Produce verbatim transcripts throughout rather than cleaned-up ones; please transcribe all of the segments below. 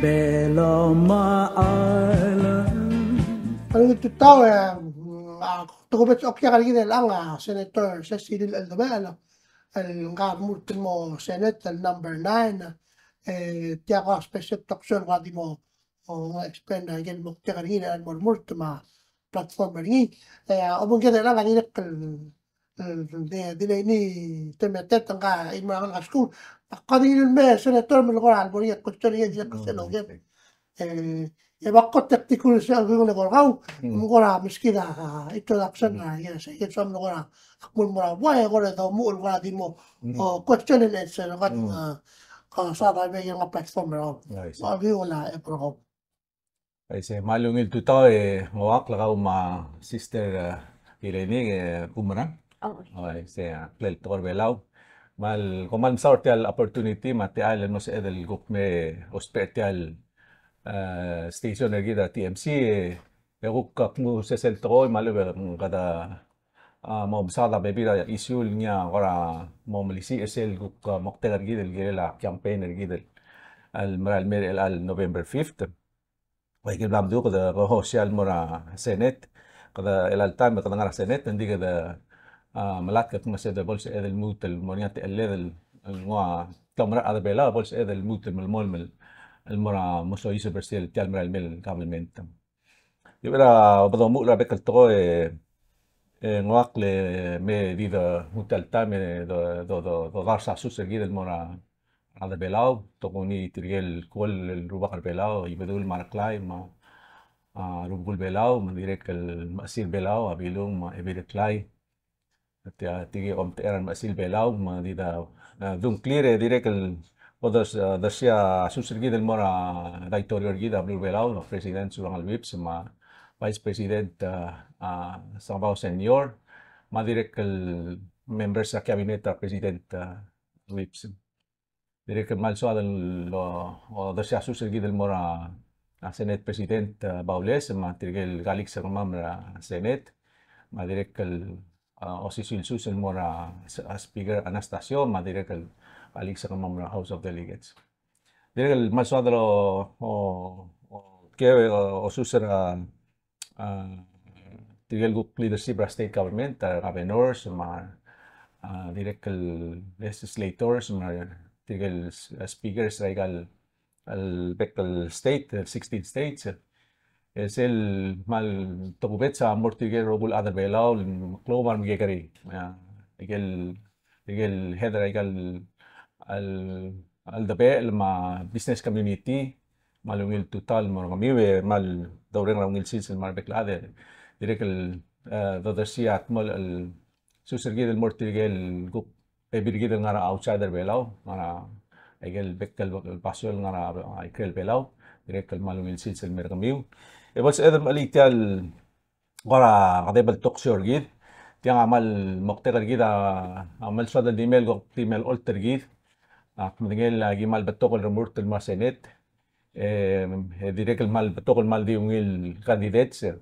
Beloma Island. Kede tutau, e, a, tokubets a okiu er kid el ngar er a Senator Secilil Eldebechel, el ngar er a mo Senate el number nine, e, tia ko a special talk show el kora di mo, o, expand er ngii el moktek er ngii el mo er a platform er ngii. E, a, obengked er ngii a dirrek el, e, di, di le ngii te me te tang ka, e mo er a skuul. Ak di ngii el me Senator me le kora bo er ngii a question er ngii, e di question er ngii. E, e ba kot e ak di kuk se a ungil e kora kau, me kora meskid a, a, introduction er a, e, se, e, soam le kora, ak mo er a, ua, e kora domuchel el kora di mo, o, question and answer, kora, a, ka sa da me er a platform er kau. Ua, ungil e kora kau. Aisei, me a ungil tutau e ngak el kau me a Sister, e, Ileni, e, Kumerang. Aisei, a, klel tekoi er a Belau. Me a, kom kmal mesaul er tia el opportunity me a tia el mo sebeched el kuk me ousbech er tia el, e, station er kid er a T M C, e, e kuk ak mo sesei el tekoi me a lebo e kede, a, mo mesaod a bebil er a issue el ngii a kora mo melisiich er sel kuk, a, moktek er kid el kirel a campaign er kid el, el merael mei er chelecha el November fifth. Ua ikel bla mdu kede ko host el mo er a Senate. Kede el all time kede ngar er a Senate, ng di kede, a, melatk e kede mesa e de bo lsebeched el lmuut el mo er ngii a techelled el, el nguu a, te mo er a rechad er a Belau, bo lsebeched el lmuut el melemolem el, el mo er a mo soiseb er sel tia el merael mei el government. Di ua er a bo domuchel er a bek el tekoi e, e ngak le me di de nguu tia el time e de, de, de, de dars a sus er kid el mo er a rechad er a Belau, tokuni tirke el kuoll el rubak er a Belau, Ibedul me a Reklai, me a, a, Rubekul Belau, me a dirrek el Mechesil Belau, a Bilung, me a Ebil Reklai. Tia, tirke el omtechei er a Mechesil Belau, me di da, a, dungklir e dirrek el, bo de, a, dersii a sus er kid el mo er a daitorio er kid a beluu er a Belau, a President Surangel Whipps, me a Vice President, a, a, Sengebau Senior, me a dirrek el members er a cabinet er a President, a, Whipps. Dirrek el kmal soad el, o, odersii a sus er kid el mo er a, a, Senate President, a, Baules, me a tirke el colleagues er kemam er a Senate, me a dirrek el, a, osisiu el sus el mo er a, a, Speaker Anastacio, me a dirrek el colleagues er kemam er a House of Delegates. Dirrek el kmal soad el, o, o, ke, o, osus er a, a, tirke el kuk leadership er a state government, a, governors, me a, a, dirrek el legislators, me a tirke el s-, speakers er aika el, el bek el state, el sixteen states. E sel kmal tokubets a mo er tirke el rokui el chad er a Belau, el klou me a remekekerei. A, aike el, aike el head er aika el, el, el debechel me a business community, me a ungil tutau el mo er kemiu, e kmal doureng er a ungil sils el mo er a bek el chad, e dirrek el, e, dodersii a tmol el sus er kid el mo er tirke el kuk bebil er kid el ngar er a outside er a Belau, ngar er a ikel bek el basio el ngar er a ikrel Belau, dirrek el kmal ungil sils el mer kemiu. E bo lsebeched el mechelii tia el kora kedeb el talk show er kid. Tiang a kmal moktek er kid a, a kmal soad el di mei el kuk di mei el olt er kid. Ak medengei el aki kmal betok el remurt el mo er a Senate. E, e dirrek el kmal betok el kmal di ungil candidates, e.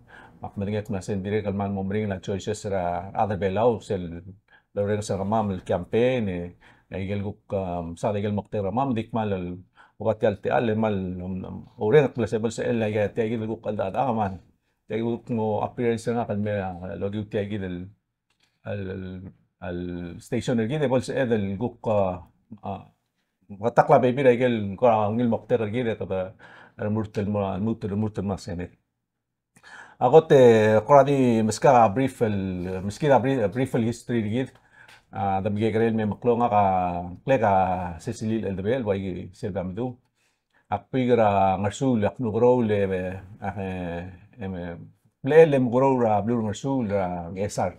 Ak medengei el kmo se ng dirrek el kmal mo meringel a choices er a rechad er a Belau, sel lorrenges er kemam el campaign, e, e ikel kuk, um, sa ikel moktek er kemam, di kmal el, oba tia el techall, e kmal, um, um, oureng el kmo se bo lsebechel, e, tia kid el kuk cheldechedechang, me a tia kuk mo appearance er ngak el mei, a, el okiu tia kid el, el, el, el station er kid, e bo lsebeched el kuk, a, a, meketakl a bebil er a ikel kora ungil moktek er kid e kede remurt el mo, lmuut el remurt el mo er a Senate. A kot e kora di meskak a brief el, meskid a bri-, brief el history er kid. A, de mekekerei el me meklou, ngak a ngklek a Secilil Eldebechel, el ua ikei sel bla mdu. Ak bek er a Ngersuul, ak mlukeroul e, e, e, e, mle, e, mlukeroul er a beluu er a Ngersuul, er a Ngchesar.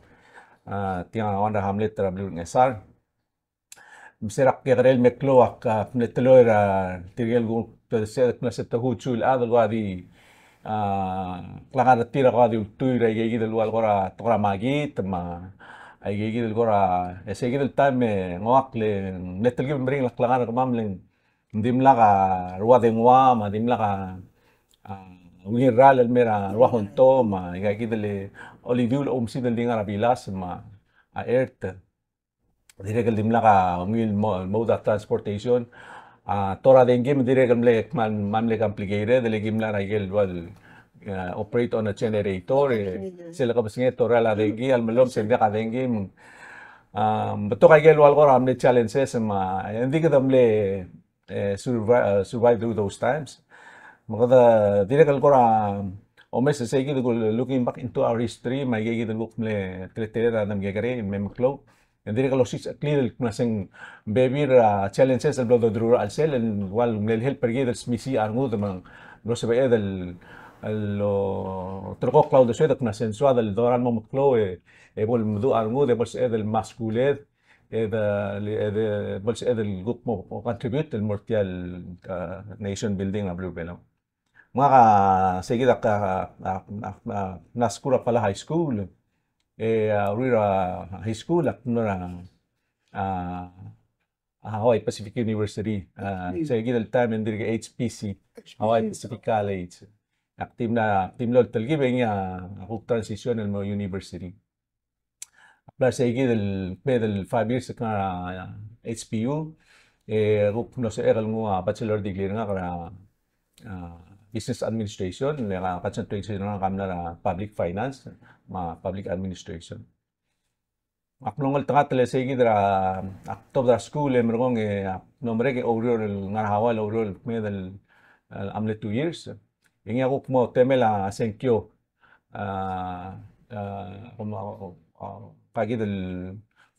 A, tiang a one er a hamlet er a beluu er a Ngchesar. Me se er a kekerei el meklou, ak, ak mle teloi er a tirke el kuk, te se, te se te huchu el chad el kora di, a, klengar er tir a kora di ultuil er a ikei kid el ua el kora tekoi er a makit, me a ikei kid el kora, e se ikid el taem e ngak le, mle telkib el meringel a klengar er kemam le ng dimlak a rua dengua, me a dimlak a, a, ungil ralm el mer a rua honto, me a ikakid el olidiul a oumesingd el di ngar er a bilas, me a, a ert. Dirrek el dimlak a ungil mo-, mode of transportation, a, tor a dengki me dirrek el mle kmal, kmal mle complicated, e le ki mla er a ikel ua el, a, operate on a generator, e, sel kebesengei a tor a dengki, a lemelom se ng diak a dengki, me, a, betok a ikel ua el kora mle challenges, me, a, e ng di kede mle, e, survive, e, survive through those times. Me kede dirrek el kora omes e seikid el looking back into our history, me aikeikid el kuk mle teleteled a dam kekerei, me meklou. E ng dirrek el osisecheklid el kmo se ng bebil er a challenges el blo doruul er a chelsel, el ua el mle help er kid el smisichii a rengud me ng mlo sebeched el, el, o, ulterekokl a uldesued el kmo se ng soad el dorael el mo meklou e, e bo lemeduch a rengud, e bo lsebeched el maskuled, e de, e de, bo lsebeched el kuk mo contribute el mo er tia el, a, nation building er a beluu er a Belau. Me ngak a seikid a, a, a, a, a, mla skuul er a Palau High School. E, a, uriul er a high school, ak mlo er a, a, a Hawaii Pacific University. A, seikid el taem e ng dirk H P C, Hawaii Pacific College. Ak di mla, di mlo telkib e ngii a kuk transition el mo university. Ak mla er seikid el, kbedel five years er a H P U, e kuk mlo sebechek el nguu a bachelor degree er ngak er a, a, business administration, le a concentration er ngak a mla er a public finance, me a public administration. Ak mlo ngeltengat el seikid er a, ak tobed er a skuul e merekong e ak mlo merek e oureor el ngar er a Hawaii el oureor el kmedel, a mle two years. E ngii a kuk mo temel a sengkio, a, a, a, a, kakid el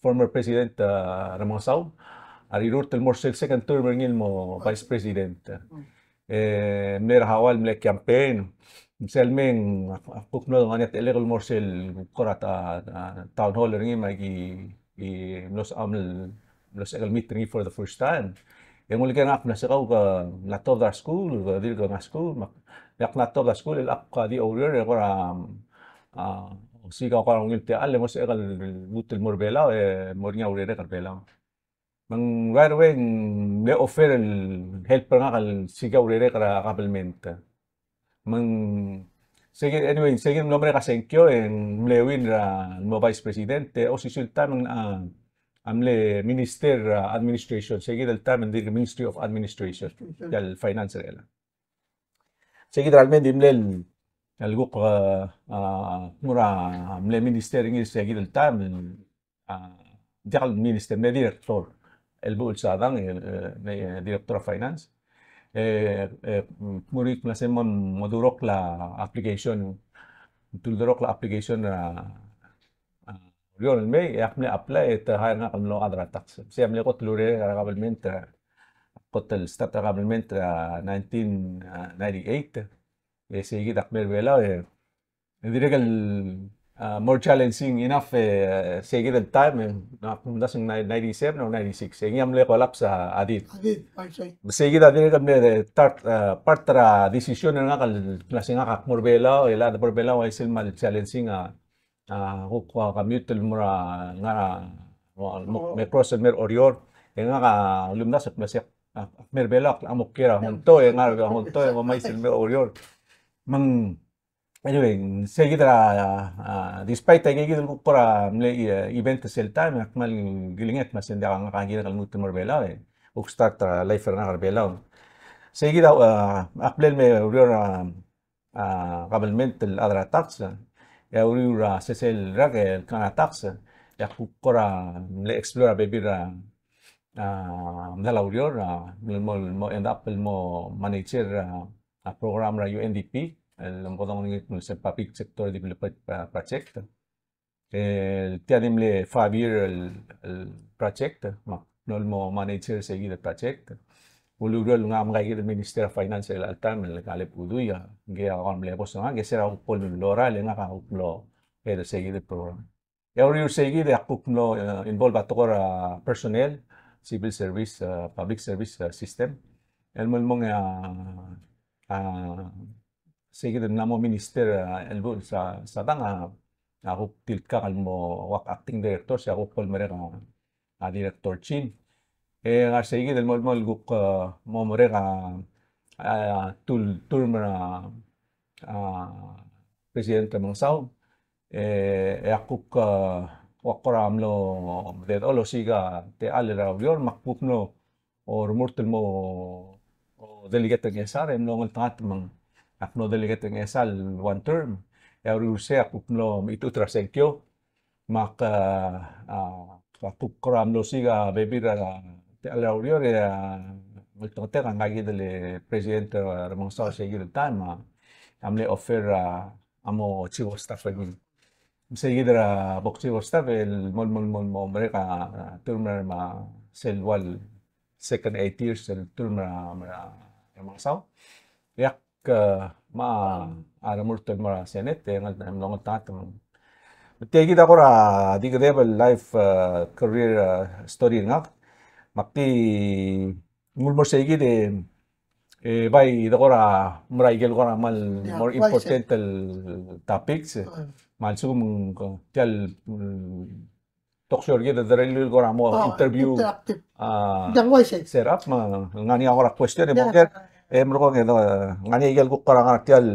former president, a, Remengesau a rirurt el mo er sel second term er ngii el mo vice president. E mle er a Hawaii el mle campaign. Sel mei e ak, ak kuk mlo ngar er ngii a techellek el mo er sel kora ta, ta, town hall er ngii me aki, ki mlo sebechek el, mlo sebechek el meet er ngii for the first time. E ng uleker ngak a mla se kau ke mla tobed er a skuul, ke dirk ngar er a skuul, me ak mla tobed er a skuul, el ak di oureor, e kora, a, osiik a kora ungil techall, e mo sebechek el lmuut el mo er a Belau, e mo er ngii a urerek er a Belau. Me ng right away, ng mle offer el help er ngak el siik a urerek er a government. Me ng seikid, anyway, seikid mlo merek a sengkio, e ng mle win er a mo vice president, e osisiu el taem e ng, a, a mle minister er a administration, seikid el taem e ng dirk Ministry of Administration, tia el finance er chelechang. Seikid er a lemei e ng di mle el, el kuk, a, a, mo er a mle minister er ngii seikid el taem, a, diak el minister, mle director, el Buchel Sadang, e, e, mle director of finance. E, e, mo er ngii el kmo se mo, mo dulrokl a application, mo dulrokl a application er a, a, uriul el mei, e ak mle apply, e te hire ngak el mlo chad er a tax. Sei a mle kot el urerek er a government, e, kot el start er a government er a nineteen ninety-eight. E seikid ak mei er a Belau, e, e dirrek el, a, more challenging enough, e, seikid el taem, e, ng, ak kumdasu ng ninety-seven or ninety-six. E ngii a mle collapse a, a did. A did, I see. Seikid a dirrek el mle, e, start, e, part er a decision er ngak el, ng se ngak ak mo er a Belau, e a de bo er a Belau a isel kmal challenging a, a, kuk ua commute el mo er a, ngar er a, mo, mo, me cross el mer Oreor. E ngak a ulemdasu el kmo se, a, ak mer a Belau, ak mo kiei er a Honto, e ngar er a Honto, e mo mais el mer Oreor. Me ng, anyway, seikid er a, a, despite aikeikid el kuk kora mle, e, event sel taem, ak kmal kilengei el kmo se ng diak a ngak a kirek el lmuut el mo er a Belau, e kuk start er a life er ngak er a Belau. Seikid a, a, ak mle me oureor er a, a, government el chad er a tax, e a uriul er a sesei el rak el kngar er a tax, e ak kuk kora mle explore a bebil er a, a, medal a ureor, a, mo, mo, mo end up el mo manager, a, a program er a U N D P, el mo dongei el kmo se Public Sector Development, a, Project. E tia di mle five year el, el project, me ak mlo el mo manager seikid el project. Ulureor el ngak me ngikid el Minister of Finance er chelecha el taem el Kaleb Udui, a, ngii a kora mle boss er ngak, e se er a kuk bo lorael e ngak a kuk mlo head er seikid el program. E a uriul er seikid e ak kuk mlo, e, involve a tekoi er a personnel, civil service, e, public service, e, system. El mo, el mong, e, a, a, seikid el mla mo minister, a, el Buchel Sa-, Sadang, a, a kuk tilkak el mo ua acting director, se a kuk bo lemerek a, a director chin. E ngar er seikid el mo, mo el kuk, a, mo merek a, a, two term er a, a, President Remengesau. E, e ak kuk, a, ua kora mlo, de, osiik a techall er a ureor, me ak kuk mlo oremurt el mo, o, delegate er a Ngchesar, e mlo ngeltengat me ng, ak mlo delegate er a Ngchesar el one term, e a uriul er sei ak kuk mlo mechitechut er a sengkio, me ak, a, a, ak kuk kora mlo siik a bebil er a techall er a ureor, e a ngeltengat e ngka kid el President, a, Remengesau er sei kid el taem, a, a mle offer, a, a mo chief of staff er ngii. Me sei kid er a bo chief of staff el mo, mo, mo, mo merek a, a, term er a, me a sel ua el second eight years el term er a, er a, er a Remengesau. E ak, a, me a, a remurt el mo er a Senate, e ng, ng mlo ngeltengat me ng. Me tia kid a kora di kedeb el life, a, career, a, story er ngak. Me ak di nguu el mo er sei kid e, e bai de kora mera ikel kora me a le, yeah, more important el topics. Me a lsekum ng tia el, mm, talk show er kid e de rellii el kora mo interview, interactive. A, ng uaisei. Set up me ng ngar er ngii a kora question e mo ker, e merekong e de ngar er ngii a ikel kuk kora ngar er tia el,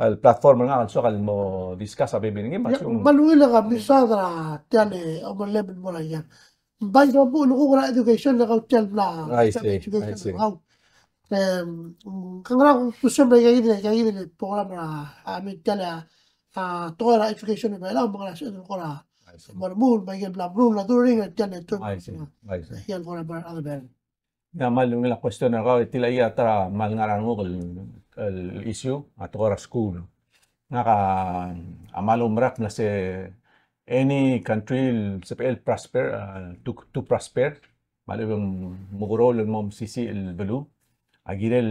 el platform er ngak el soak el mo discuss a bebil er ngii, me a lsekum. Me a ungil e ke mesaod er tia el, e, omelem el mo er a ikel. Bai de bo el kuk er a education e kau tia el bla. I see, education I see. Kau. Em, ke ngar er a kuk tusem er a ikakid, ikakid el program er a, I mean, tia el, a, tekoi er a education er a Belau, me ng ngar er a sel kora. I see. Mo remuul, me a ikel bla meruul a during, tia el term. I see, I see. Ikel kora bar, a bar. Ia, me a ungil a question er kau, e tia el, ia, ta er a kmal ngar er a renguk el, el issue, a tekoi er a skuul. Ngak a, a kmal oumerang el se any country el sebechel el prosper, a, to, to prosper, me a lechub e ng mekeroul el mo mesisiich el beluu, a kirel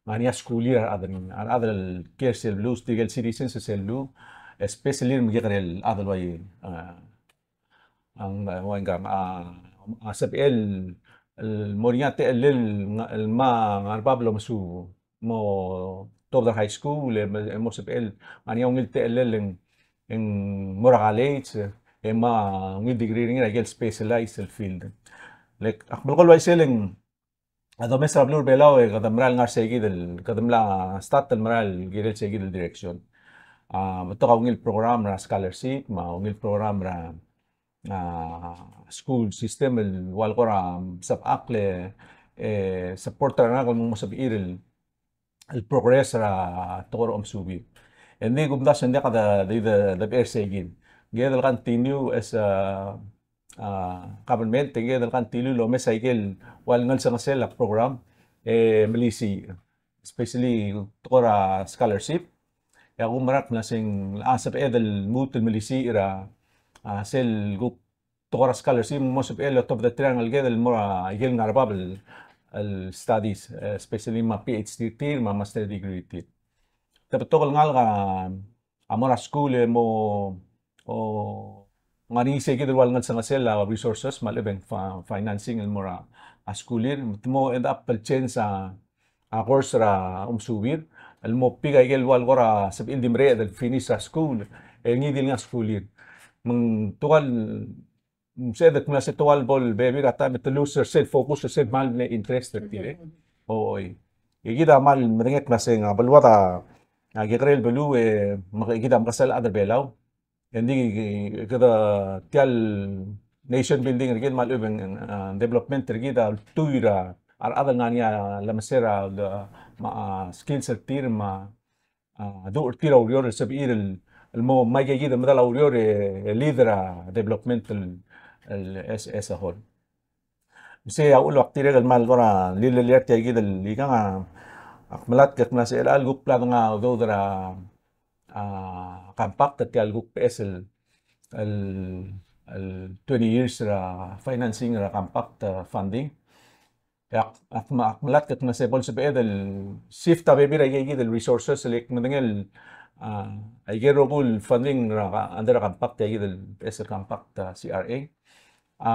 ngar er ngii a skuulir a rechad, a rechad el kiei er sel beluu, tirkel citizens er sel beluu, especially el mekekerei el chad el uai, a, a, ng, a, uaika, a, a sebechel el mo er ngii a techellel el, el me a ngar er bab el omesuub, mo tuobed er a high school, e mo, e mo sebechel ngar er ngii a ungil techellel e ng, e ng mo er a college, e me a ungil degree er ngii er a ikel specialized el field. Like, ak melekoi el uaisei e ng, a domes er a beluu er a Belau e kede mera el ngar er sei kid el, kede mla start el mera el kirel sei kid el direction. A, betok a ungil program er a scholarship, me a ungil program er a, a, school system el ua el kora sebechakl e, e, support er ngak el mo sebechir el, el progress er a tekoi er a omesuub. Engdi kumdasu e ng diak de, de, de, de bechei er sei kid. Kid el continue as a, a, government, e kid el continue el omes a ikel ua el ngelsengesel a program, e melisiich, especially tekoi er a scholarship. E a kumerang el se ng, a, sebeched el lmuut el melisiich er a, a, sel kuk tekoi er a scholarship, mo sebechel el otobed er tir a rengeleked el mo er a ikel ngar er bab el, el studies, e, especially me a PhD er tir, me a master degree er tir. Te betok el ngalek a, a mo er a skuul e mo, o, ngar er ngii sei kid el ua el ngelsengesel a resources, me a lechub e ng fi-, financing el mo er a, a skuulir, te mo end up el change a, a course er a omesuub, el mo pick a ikel ua el kora sebechir el di mereched el finish a skuul, e ngii di el ngar er a skuulir. Me ng tua el, mm, se de kmo se tua el bo el bebil er a taem e te lose er sel focus er sel kmal mle interest er tir, e. Oi. E kid a kmal medengei el kmo se ng a beluad a, a kekerei el beluu, e, me kid a mekesai el chad er a Belau. Engdi kede tia el nation building er kid me a lechub e ng, a, development er kid a ultuil er a rechad el ngar er ngii a lemesei er a, a, me a skills er tir me a, a, duch er tir a ureor el sebechir el, el mo, me aika kid el medal a ureor e, e lead er a development el, el as, as a whole. Me sei a uchul el ak dirrek el kmal kora lilelii er tia kid el ikang a, ak melatk el kmo se er chelecha el kuk bla dengai a udoud er a, a, compact, tia el kuk beches el, el, el twenty years er a financing er a compact, a, funding. E ak, ak, ak melatk el kmo se bo el sebeched el shift a bebil er aika kid el resources el kmo medengei el, a, aike el rokui el funding er a, under a compact, tia kid el beches el compact, a, CRA. A,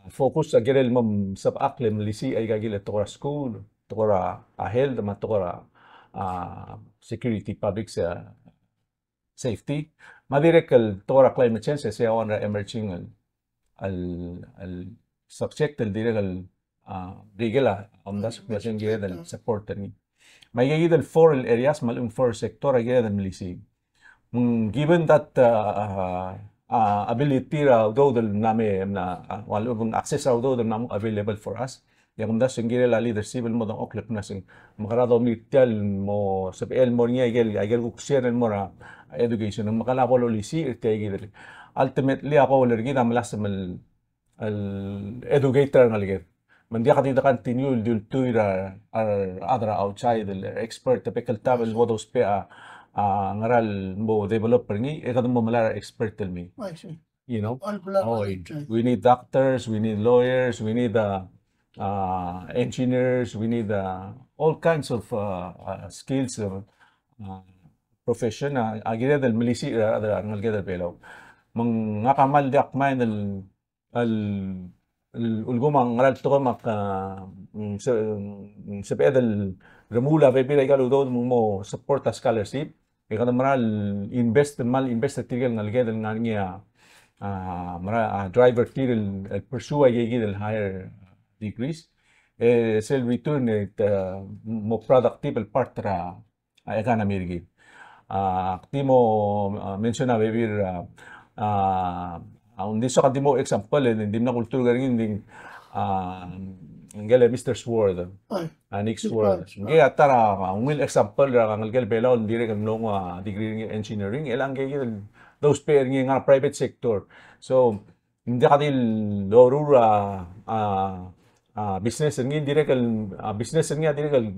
focus a kirel el mo sebechakl el melisiich aika kid el tekoi er a skuul, tekoi er a health, me a tekoi er a, a, security, public sa-, safety. Me a dirrek el tekoi er a climate change, e sei a one er a emerging el, el, el subject el dirrek el, a, bla el omdasu el kmo se ng kired el support er ngii. Me aika kid el four el areas, me a lechub e ng four el sector a kired el melisiich. Mm, given that, uh, uh, ability er a udoud el mla me, mla, uh, ua lechub e ng access er a udoud el mla mo available for us, E a kumdasu e ng kirel a leadership el mo dengchokl el kmo se ng mekera domiu er tia el mo sebechel el mo er ngii a ikel, a ikel kuk share el mo er a education. Ng mekera bo lolisiich er tia ikid el. Ultimately a goal er kid a melasem el, el educate er a rengeleked. Me ng diak di de continue el di ultuil er a, a rechad er a outside el expert, e bek el taem el bo dousbech a, a ngera el bo develop er ngii, e kede mo melai er a expert el mei. I see. You know? All black, oh, all white. We need doctors, we need lawyers, we need, uh, uh, engineers, we need, uh, all kinds of, uh, uh, skills, uh, uh, profession, uh, a kired el melisiich er a, er a rengeleked er a Belau. Me ng ngak a kmal diak mind el, el, el, ulekum a ngera el tekoi me ak, uh, mm, se-, mm, sebeched el remuul a bebil er a ikal udoud me ng mo support a scholarship. E kede mera el invest, kmal invest er tirke el ngeleked el ngar er ngii a, a, mera, a, drive er tir el, el pursue a ikakid el higher degrees. E sel return e te mo productive el part er a, a, economy er kid. A, ak di mo, a, mention a bebil, a, a, a, ng di soak a di mo example, e, ng dimlak kultur er ngii, ng di, a, ngike el Mister Sword. Oi. A, Nick Sword. Oi. Ngike a ta er a, a, ungil example er a ngelekel Belau el dirrek el mlo nguu a degree er ngii er a engineering, e le ngike el dousbech er ngii a ngar er a private sector. So, ng diak di loruul a, a, a, business er ngii, dirrek el, a, business er ngii a dirrek el,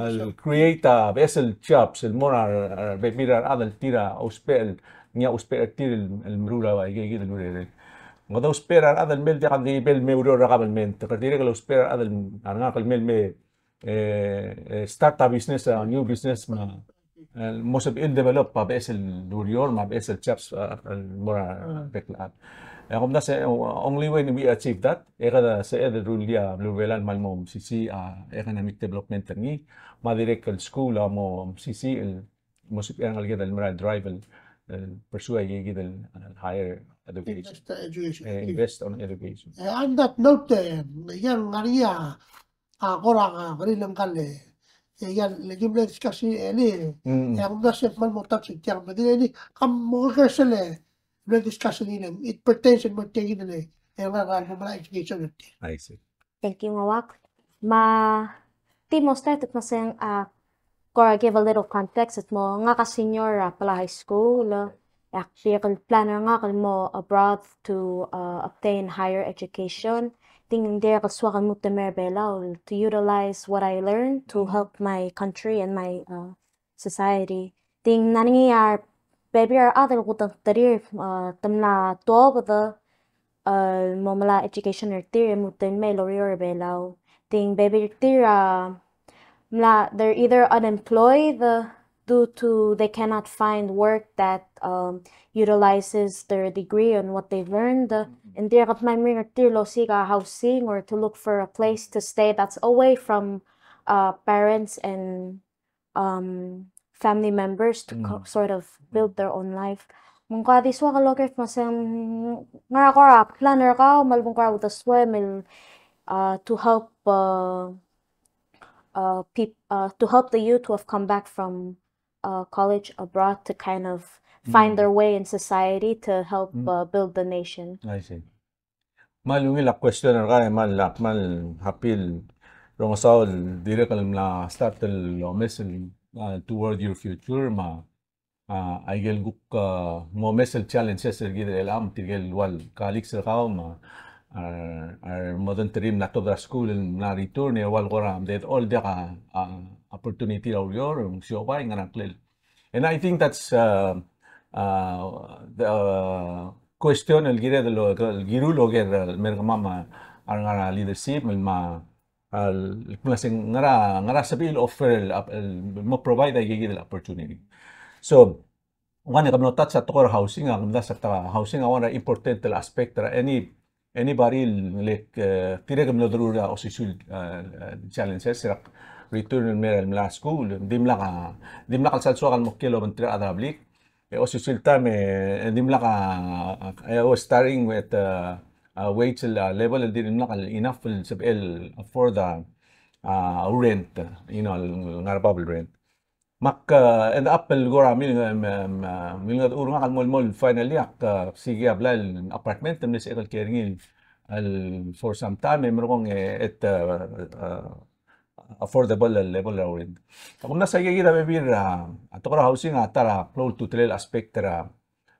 el create a beches el jobs, el mo er a, a, bebil er a rechad el tir a ousbech el, ngii a ousbech er tir el, el meruul a ikakid el urerek. Ng dousbech er a rechad el mei el diak di bo el me oureor er a government, e kede dirrek el ousbech er a rechad el, a rengalek el mei el me e, e, start a business, a new business me, e, mo sebechir el develop a beches el ureor, me a beches el jobs, a, el mo er a bek el chad. E a kumdasu e, only when we achieve that, e kede sebeched el rullii a beluu er a Belau el kmal mo mesisiich a economic development er ngii, me a dirrek el skuul a mo mesisiich el mo sebechir a rengalek el mera el drive el, el pursue a ikakid el, el higher education. Invest, uh, education. E, invest on education. E, on that note, e, e ng ngar er ngii a a, kora, a, keriil ngkal, e, e, ia, le kim le discuss er ngii, e, e, a kumdasu e kmal mo touch er tiang, me ng di, e, di, kam mo oker sel, e, le discuss er ngii, e, it pertains el mo tia kid el, e, e, ngar er a, ngar er a education er tir. I see. Thank you, Ngeuak. Me a di mo start el kmo se ng, a, kora give a little context, el kmo ngak a senior er a Palau High School, e, ak dirrek el plan er ngak el mo abroad to, uh, obtain higher education. Ng di dirrek el soak el mo er a Belau to utilize what I learned to help my country and my, uh, society. Ng di ng ngar er ngii a bebil er a rechad el kudengterir, uh, te mla tuobed, uh, mo melai a education er tir e mo tir el mei el oureor er a Belau. Ng di bebil er tir, uh, mla, they're either unemployed, uh, due to they cannot find work that, um, utilizes their degree and what they've learned. Uh, ng dirrek el kmal meringel er tir el osiik a housing or to look for a place to stay that's away from, uh, parents and, um, family members to co-, sort of build their own life. Me ng kora di soak el oker el kmo se ng ngar er a kora plan er kau, me a lebo ng kora uldesuem el, uh, to help, uh, uh, peop-, uh, to help the youth who have come back from, uh, college abroad to kind of find their way in society to help, uh, build the nation. I see. Kmal ungil a question er kau, e kmal, kmal happy el rongesau el dirrek el mla start el omes el, uh, toward your future, me a, a, aikel kuk, uh, mo omes el challenges er kid er chelechang, tirkel ua colleagues er kau, me a, a, a re modengterir el mla tuobed er a skuul el mla return, e ua kora medechor el diak a, a, opportunity er a ureor, ng siobai, ngerang, ngklel. And I think that's, uh, uh, the, uh, question el kired el, el kiru el oker el mer kemam a, a re ngar er a leadership, el me a, el, el kmo se ng ngar er a, ngar er a sebechir el offer el, el mo provide a ikakid el opportunity. So, one e ke mlo touch a tekoi er a housing, a kumdasu e a housing a one er a important el aspect er a any anybody el, like, uh, tirke el mlo deruul a osisiu el, uh, challenges er a return el mer el mla skuul, dimlak a, dimlak el sal soak el mo kiei el obengterir a rechad er a blik. E osisiu el taem e, e dimlak a, e, was starting with, uh, a wage, uh, level el dimlak el enough el sebechel afford a, a rent, you know, el ngar er a bab el rent. Me ak, uh, end up el kora mil, um, um, uh, mil ngodech el ngak el mo, mo finally ak, uh, siik a blai el apartment, me ng sebechek el kiei er ngii el el for some time, e merekong e, at, uh, uh, affordable level er a rent. Ak mla sei kid a bebil er a, a tekoi er a housing a ta er a klou el ultutelel aspect er a,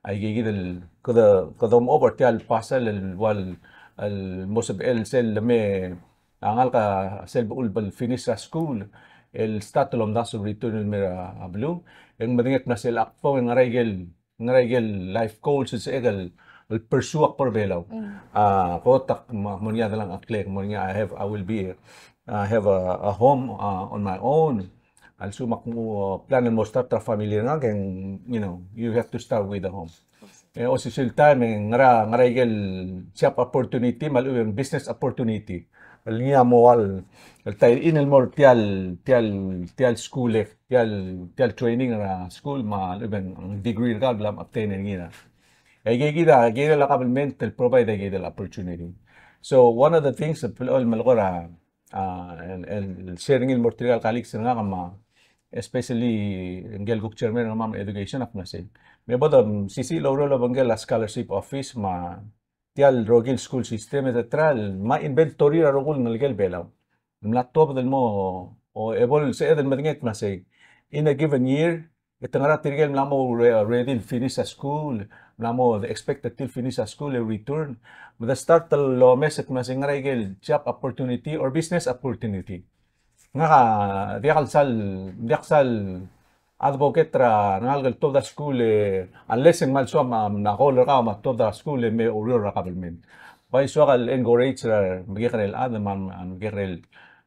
aike kid el, kede, kede mo over tia el pasel el ua el, el mo sebechel sel leme, a ngalek a sel bo el finish er a school, el start el omdasu el return el mei er a beluu, e ng medengei el kmo sel ak bo e ng ngera ikel, ngera ikel life goals el sebechek el, el pursue ak bo er a Belau. A, kot ak mo, mo er ngii a delengcheklek, mo er ngii I have, I will be, I have a, a home, uh, on my own. A lsekum ak mo plan el mo start er a family er ngak, e ng, you know, you have to start with a home. E osisiu el taem e ngera, ngera ikel job opportunity me a lechub e ng business opportunity el ngii a mo ua el, el tain el mo er tia el, tia el, tia el school, e tia el, tia el training er a school me a lechub e ng degree er kau el bla mobtain er ngii er a. E aike kid a kirel a government el provide aike kid el opportunity. So one of the things el, el melekoi er a a, el, el share er ngii el mo er tirka el colleagues er ngak me a, especially ngike el kuk chairman er kemam er a education, ak mla sei. Me bo de, mm, sisiich el oureor el obengkel a scholarship office me a tia el rokui el school system, et cetera, el mla inventory er a rokui el ngelekel Belau. Mla tuobed el mo, o e bo el sebeched el medengei el kmo sei. In a given year, e te ngar er a tirke el mla mo re-, ready el finish a school, mla mo expect er tir el finish a school e return. Me de start el omes el kmo sei ngera ikel job opportunity or business opportunity. Ngak a diak el sal, diak sal advocate er a rengalek el tuobed a school e, unless e ng kmal soam a, a goal er kau me a tuobed a school e me oureor er a government. Bai soak el encourage er a mekekerei el chad me a, a mekekerei el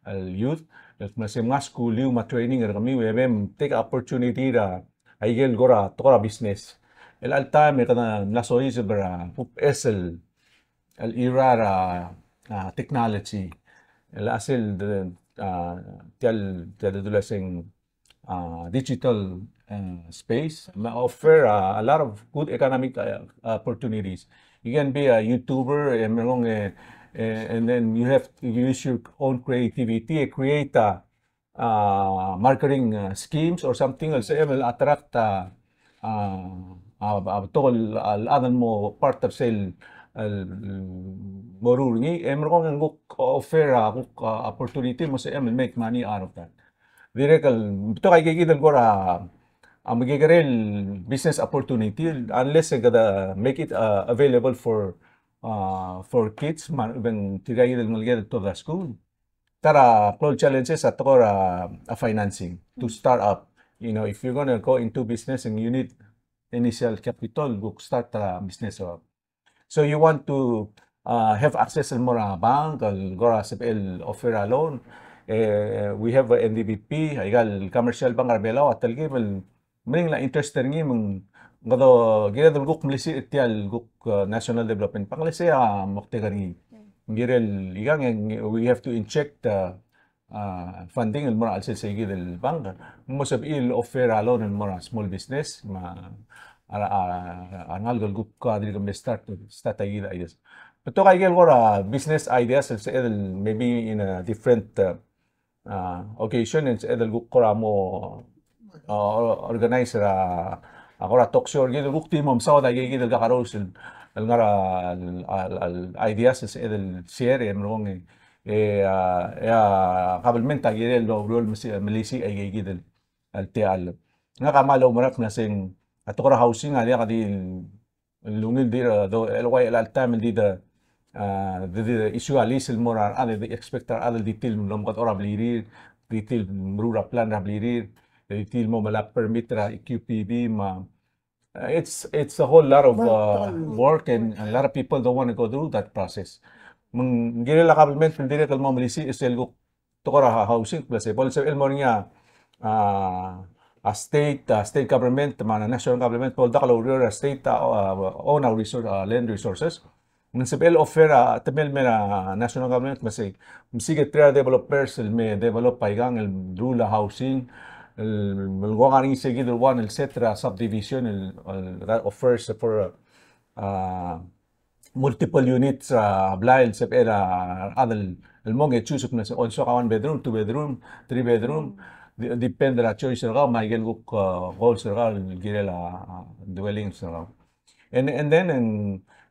el youth, el kmo sei mnga skuliu me a training er kemiu, e bem take opportunity er a, aikel kora, tekoi er a business. El chelecha el taem e kede mla soiseb er a, kuk es el, el era er a, a, technology. El chelsel, a, tia el, tia el duleseng, a, digital, a, space, me a offer, a, a lot of good economic, a, opportunities. You can be a YouTuber, e merekong, e, e, and then you have to use your own creativity, e create a, a, marketing, a, schemes or something el sebechem el attract a, a, a, a, betok el, a, el chad el mo part er sel, el, moruul er ngii, e merekong e ng kuk offer a, kuk, a, opportunity el mo sebechem el make money out of that. Dirrek el, betok aike kid el kora, a, mekekerei el business opportunity, unless e kede make it, a, available for, a, for kids, me a, beng tirka kid el ngeleked el tuobed er a skuul. Ta er a klou el challenges a tekoi er a, a financing to start up. You know, if you're gonna go into business and you need initial capital, go start a business up. So you want to, uh, have access el mo er a bank, el kora sebechel offer a loan. Eh, we have a N D B P, aika el commercial bank er a Belau, a telkib el meringel a interest er ngii me ng kede kired el kuk melisiich er tia el kuk, uh, National Development Bank, le sei a moktek er ngii. Ng kirel ikang e we have to inject, uh, uh, funding el mo er a chelsel sei kid el bank. Ng mo sebechir el offer a loan el mo er a small business, me a, a, a, a rengalek el kuk, uh, dirk mle start, start aike kid a ideas. Betok aike el kora business ideas el sebeched el maybe in a different, uh, a, occasion, e ng sebeched el kuk kora mo, a, organize er a, a, kora talk show er kid el kuk di mo mesaod aike kid el kakerous el, el ngar er a, el, el, el ideas el sebeched el share, e merekong e, e, a, e a kabelment a kirel el oureor el mesi-, melisiich aike kid el, el techall. Ngak a kmal oumerang el kmo sei a tekoi er a housing a diak di el el ungil di, a, do, el ua el chelecha el taem el di de, a, di, di issue a lease el mo er a rechad, e di expect er a rechad el di tir el mo omekedechor a blirir, di tir el meruul a plan er a blirir, di tir el mo melai a permit er a E Q P B, me a, it's, it's a whole lot of, uh, work and a lot of people don't want to go through that process. Me ng kirel a kabelment el dirrek el mo melisiich er sel kuk tekoi er a housing, plus e bo lsebechel el mo er ngii a, a, a state, a, state government, me a national government, bo ldak el oureor er a state, a, a, own a resource, a, land resources. Me ng sebechel offer a, temel el mei er a national government, me sei, me sei ke try a developers el me develop aikang, el ruul a housing, el, el kuk ngar er ngii sei kid el one, el set er a subdivision, el, el, that offers for, a, multiple units, a, blai el sebechel a rechad el mong e choose el kmo ng soak a one bedroom, two bedroom, three bedroom, de-, depend er a choice er kau, me aike el kuk, a, goals er kau, el kirel a, a, dwellings er kau. And, and then, ng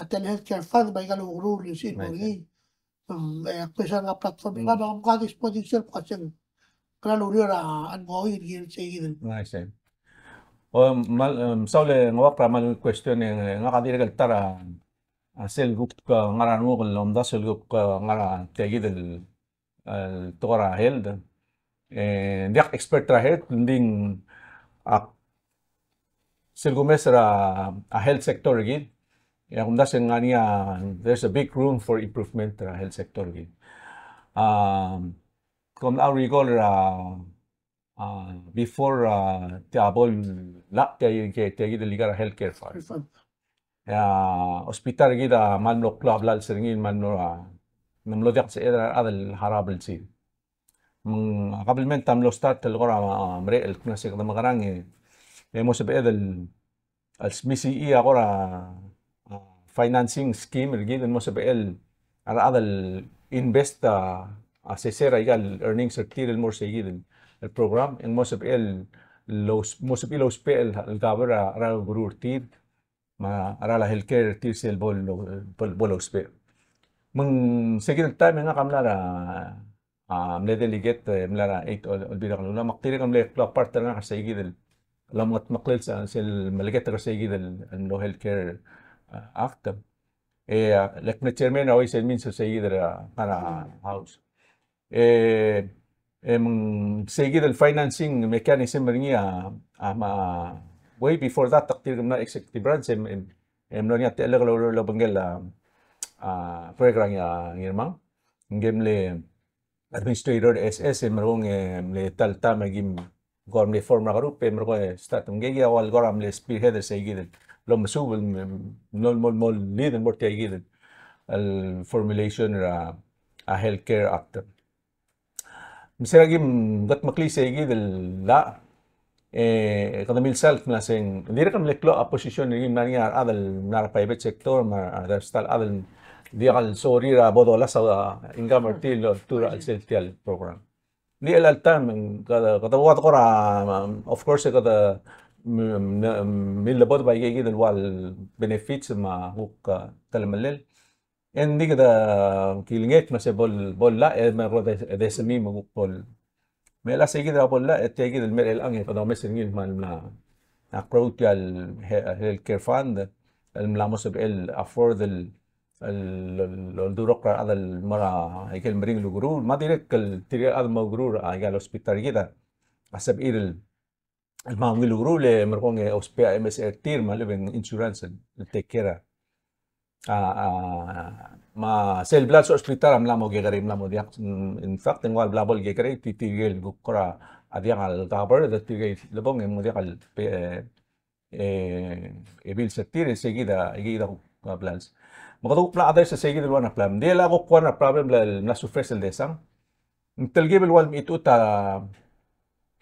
a telehealth care fund, me aika el ukeruul el sel mo er ngii. Mm, e, ak mesa er a platform, e, ka, mm, me ak dispose er sel kmo se ng kora el ureor a ongoing er ngii el sei kid el. I see. O, mal, em, saul e ng ua kora mal question e, ngak a dirrek el ta er a, a sel kuk, e, ngar er a renguk el omdasu el kuk, e, ngar er a tia kid el, el tekoi er a health. E, ng diak expert er a health, ng di ng, a, sel kumes er a, a health sector er kid. E ak omdasu e ng ngar er ngii a, there's a big room for improvement er a health sector er kid. Um, kom mla recall er a, a, before, a, tia bo el llach tia, tia, tia kid el ikal healthcare fund. Refund. E a hospital er kid a kmal mlo klou a blals er ngii, kmal mlo, a, ng mlo diak el sebeched er a rechad el harau a blals er ngii. Me ng, a, government a mlo start el kora, a, mereched el kmo se kede mekerang e, e mo sebeched el, el smisichii a kora, a, financing scheme er kid el mo sebechel a rechad el invest a, a sesei er aika el earnings er tir el mo er sei kid el, el program, e ng mo sebechel el, mo sebechir el ousbech el, el cover a, a rechad el ukeruul er tir, me a rechad er a healthcare er tir sel bo, bo, bo lousbech. Me ng sei kid el taem e ngak a mla er a, a, mle delegate, e, mla er a eight Ol-, Olbiil er a Kelulau, me ak dirrek el mle klou a part er ngak er sei kid el, el omengetmeklel sel, sel meleketek er sei kid el, el mlo Healthcare, a, Act. E, a, le ak mle chairman er a Ways and Means er sei kid er a, a, House. E, e me ng sei kid el financing mechanism er ngii a, a, me a, way before that, ak dirk mla er a executive branch, e, e, e mlo er ngii a techellek el oureor el obengkel a, a, program er a Ngirmang. Ngike el mle administrator er a S S, e merekong e mle ta el taem e kim kora mle form er a group, e merekong e start. Ngike a ua el kora mle spearhead er sei kid el omesuub el, mlo, mlo, mlo lead el mo er tia kid el formulation er a, a Healthcare Act. Me se er a kim kedmeklii sei kid el llach, e kede milsa el kmo se ng dirrek el mle klou a position er ngii, mla er ngii a rechad el mla er a private sector, me a rechad el diak el sorir a bo dolasem a income er tir el oltuu er a chelsel tia el program. Ng di chelecha el taem, kede, kede ua de kora, of course, kede, mm, mm, millebodeb aike kid el ua el benefits me a kuk, a, telemellel. E ng di kede kilengei el kmo se bo el, bo el llach, e me kede, de semii me kuk bo el. Me a sei kid er a bo el llach, e tia kid el mei er chelechang e kede omes er ngii el kmal mla, a, grow tia el he-, healthcare fund, el mla mo sebechel afford el, el, el, el oldurokl er a rechad el mo er a ikel meringel el ukeruul, me a dirrek el tirke el chad el mo oukeruul er a ikal hospital er kid a sebechir el, el mo ungil ukeruul e merekong e ousbech a M S er tir me a lechub e ng insurance el, el take care. A, a, me sel bla lsoal hospital a mla mo kekerei, mla mo diak, mm, in fact, e ng ua bla bo el kekerei, ti-, tirke el kuk kora a diak el cover, e tirke el lebong e mo diak el pe-, e, e bills er tir, e sei kid a, kid a kuk, a, blals. Me kede kuk mla address er sei kid el one problem. Ng di el a kuk one problem el mla surface el desang. Ng telkib el ua el mechitechut a,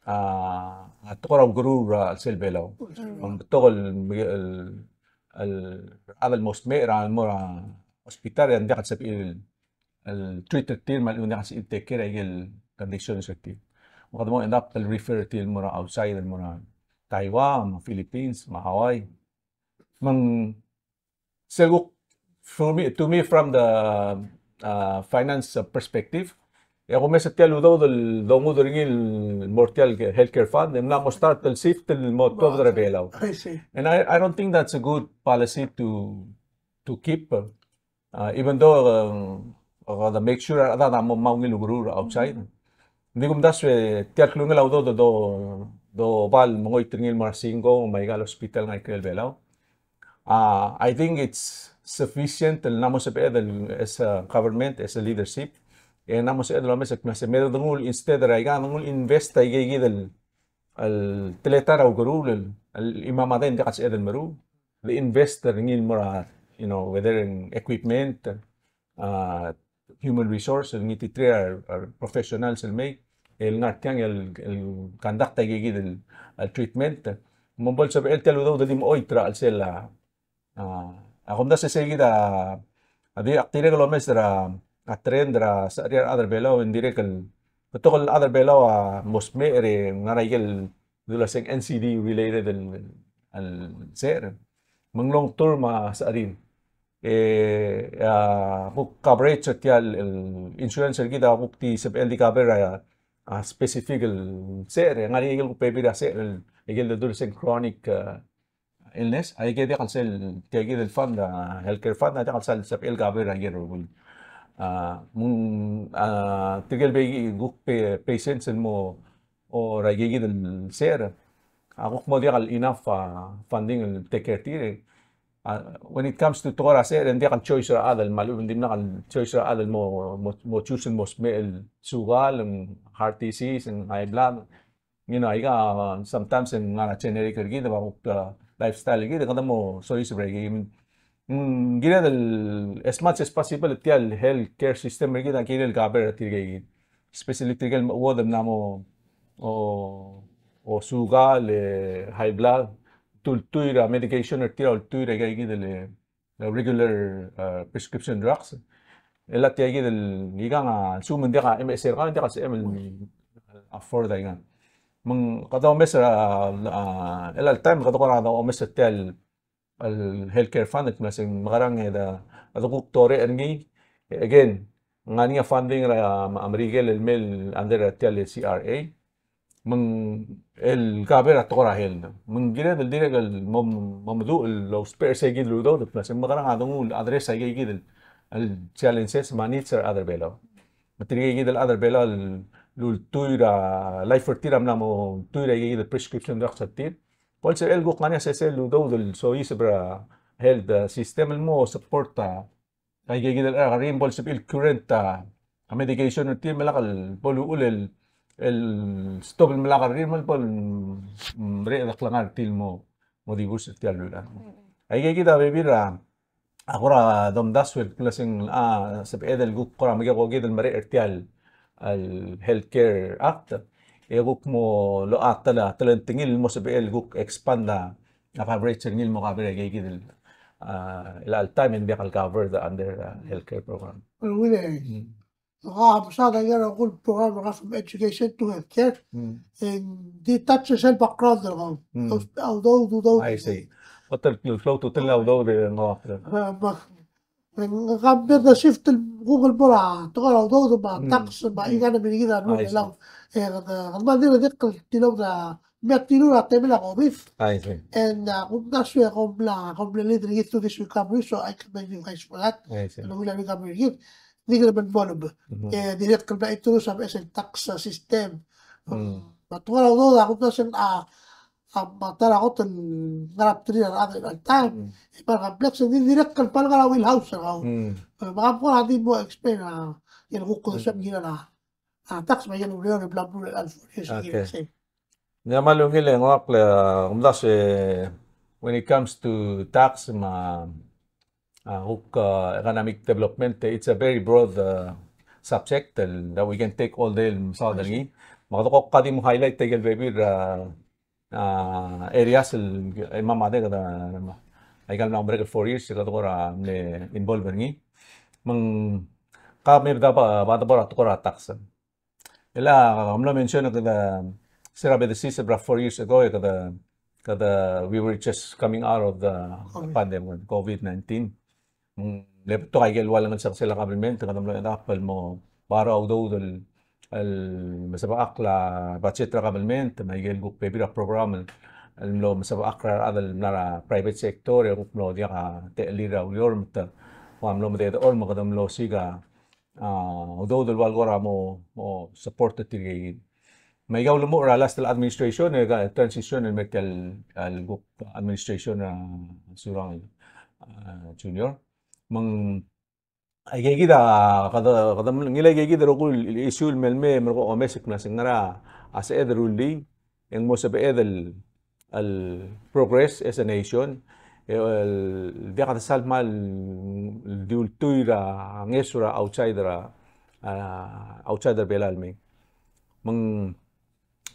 a, a tekoi er a ukeruul er a chelsel Belau. Me ng betok el, el, el chad el mo smecher el mo er a hospital e ng diak el sebechir el el treat er tir me a lechub e ng diak el sebechir el take care er a ikel conditions er tir. Me kede mo end up el refer er tir el mo er a outside, el mo er a Taiwan, me a Philippines, me a Hawaii. Me ng sel kuk, for me, to me, from the, uh, finance, uh, perspective, e a kumes er tia el udoud el dongud er ngii el mo er tia el healthcare fund, e ng mla mo start el shift el mo tuobed er a Belau. I see. And I, I don't think that's a good policy to, to keep, uh, Uh, even though, um, uh, the make sure a rechad a mo, mo ungil ukeruul er a outside. Ng di kumdasu e tia el klungel a udoud el do, do, doba el mengoit er ngii el mo er a singkong me a ikal hospital el ngar er a ikrel Belau. Uh, I think it's sufficient el ng mo sebeched el, as a government, as a leadership, e ng mo sebeched el omes el kmo se me de nguu el instead er a ikang, de nguu el invest a ikeikid el, el teletael er a ukeruul el, el chimam a dai e ng diak el sebeched el meruul. De invest er ngii el mo er a, you know, whether in equipment, uh, human resource, el ngii di tir a, a professionals el mei, el ngar tiang el, el conduct a ikeikid el, el treatment. Me bo el sebechel tia el udoud el di mo oit er a chelsel a, a, a kumdasu e sei kid a, a di, ak dirrek el omes er a, a trend er a, secherir a rechad er a Belau, e ng dirrek el, betok el chad er a Belau a mo smecher e ngar er a ikel dula se ng N C D related el, el secher. Me ng long term a secherir. E, a, kuk coverage er tia el, el insurance er kid a kuk di sebechel di cover a, a specific el secher. Ngar er ngii a ikel kuk bebil er a secher, el, ikel dula se ng chronic, a, illness, a ikel diak el sel, tia kid el fund, a, healthcare fund, a diak el sel sebechel cover a ikel rokui. A, me ng, a, tirke el bai kuk pa-, patients el mo, o er a ikeikid el secher, a kuk mo diak el enough, a, funding el take care er tir. A, when it comes to tekoi er a secher, e ng diak el choice er a chad el, me a lechub e ng dimlak el choice er a chad el mo, mo, mo choose el mo smecher el sukal, ng heart disease, ng high blood. You know, aika, uh, sometimes e ng ngar er a generic er kid, me a kuk, uh, lifestyle er kid, e kede mo soiseb er a ikei. Mm, kired el, as much as possible, tia el healthcare system er kid a kirel el cover er tirke el, especially tirke el mechuodel el mla mo, o, o sukal, e high blood, te ultuil er a medication er tir a ultuil er a ikakid el, regular, uh, prescription drugs. El a tia kid el ikang a, lsekum ng diak a M S er kau, ng diak a sebechem el afford a ikang. Me ng kede omes er a, a, el a time, kede kora omes er tia el, el healthcare fund, el kmo se ng mekerang e de, de kuk torech er ngii. Again, ng ngar er ngii a funding er a, a Merikel el mei el under er tia el C R A. Me ng el cover a tekoi er a health. Me ng kired el dirrek el mo, mo meduch el ousbech er se kid el udoud, me se ng mekerang a donguu el address a ikakid el, el challenges me a needs er a rechad er a Belau. Me tirke kid el chad er a Belau el ultuil er a life er tir a mla mo ultuil er a ikakid el prescription drugs er tir. Bo el sebechel kuk ngar er ngii a sesei el udoud el soiseb er a health, uh, system el mo support a Aikakid el, a, rim bo el sebechir el current a, a medication er tir me lak el bo luchul el, el stop el melak er tir me bo el, mm, mereched a klengar er tir el mo, mo dibus er tia el beluulechad. Aikakid a bebil er a, a kora domdasu el kmo se ng, a, sebeched el kuk kora mekekokid el merek er tia el, el Health Care Act, e kuk mo locha a tele, a telengtengil el mo sebechel el kuk expand a, a coverage er ngii el mo cover aikakid el, a, el all time e ng diak el covered under, a, healthcare program. Well, with a, mm, a, mesaod a ikel rokui el program er a from education to healthcare. Mm. E ng di touch er sel background er kau. Mm. Those, although, although, I see. What the, close to tell although the, no. A, ma, Ng, ng compare the shift el kuk el bo er a tekoi er a udoud me a, mm, tax me a, mm, economy er kid er a beluu. I see. E kede, kede mle dirrek el tilobed er a mle tiluu er a temel a COVID. I see. And, uh, kumdasu e kom mla, kom mle lead er ngii through this recovery, so I commend you guys for that. I see. Ng ungil a recovery er ngii. Ng di kede mo involve. Mm-hmm. E dirrek el mla introduce a beches el tax, uh, system. Mm. Me a tekoi er a udoud a kumdasu e ng, uh, a, me a ta er a kot el ngar er a bdelul a rechad er a taem. Mm. E bai complex, e ng di dirrek el bai ngar er a wheelhouse er kau. Mm. E, me ak kora di mo explain, uh, el kuk kede, mm, soam el kirel a, uh, tax, me a ikel ureor el bla mlo er a four years. Okay. Ng kmal ungil e ng ua el, uh, kumdasu e, when it comes to tax, me a, uh, kuk, uh, economic development, it's a very broad, uh, subject el, that we can take all day el mesaod er ngii. Me kede kuk di mo highlight a ikel bebil, uh, uh, areas el, e, me a mada kede, aika el mla merek el four years, kede kora mle involve er ngii. Me ng ka me bda ba, ba de bo er a tekoi er a tax. E le, uh, mlo mention kede, se er a bla desiseb er a four years ago, e kede, kede, we were just coming out of the, COVID, pandemic, COVID nineteen. Mm, le betok a ikel ua el ngesonges er a government, kede mlo end up el mo borrow a udoud el, el mesebechakl a budget er a government, me a ikel kuk bebil er a program el, el mlo mesebechakl er a rechad el mla er a private sector, e kuk mlo diak a techellir a ureor, me te, ua mlo mededechor, me kede mlo siik a, a, udoud el ua el kora mo, mo support er tirke. Me aika ulemuchel er a last el administration, e ka transition el mer tia el, el kuk administration er a Surangel, a, Junior. Me ng aika kid a, kede, kede ngilai aika kid el rokui el issue el mei el mei, me ng ko omes el kmo se ng ngera a sebeched el rullii, e ng mo sebeched el, el progress as a nation, e el diak de sal kmal di ultuil er a ngeso er a outside er a, a, outside er a Belau el mei. Me ng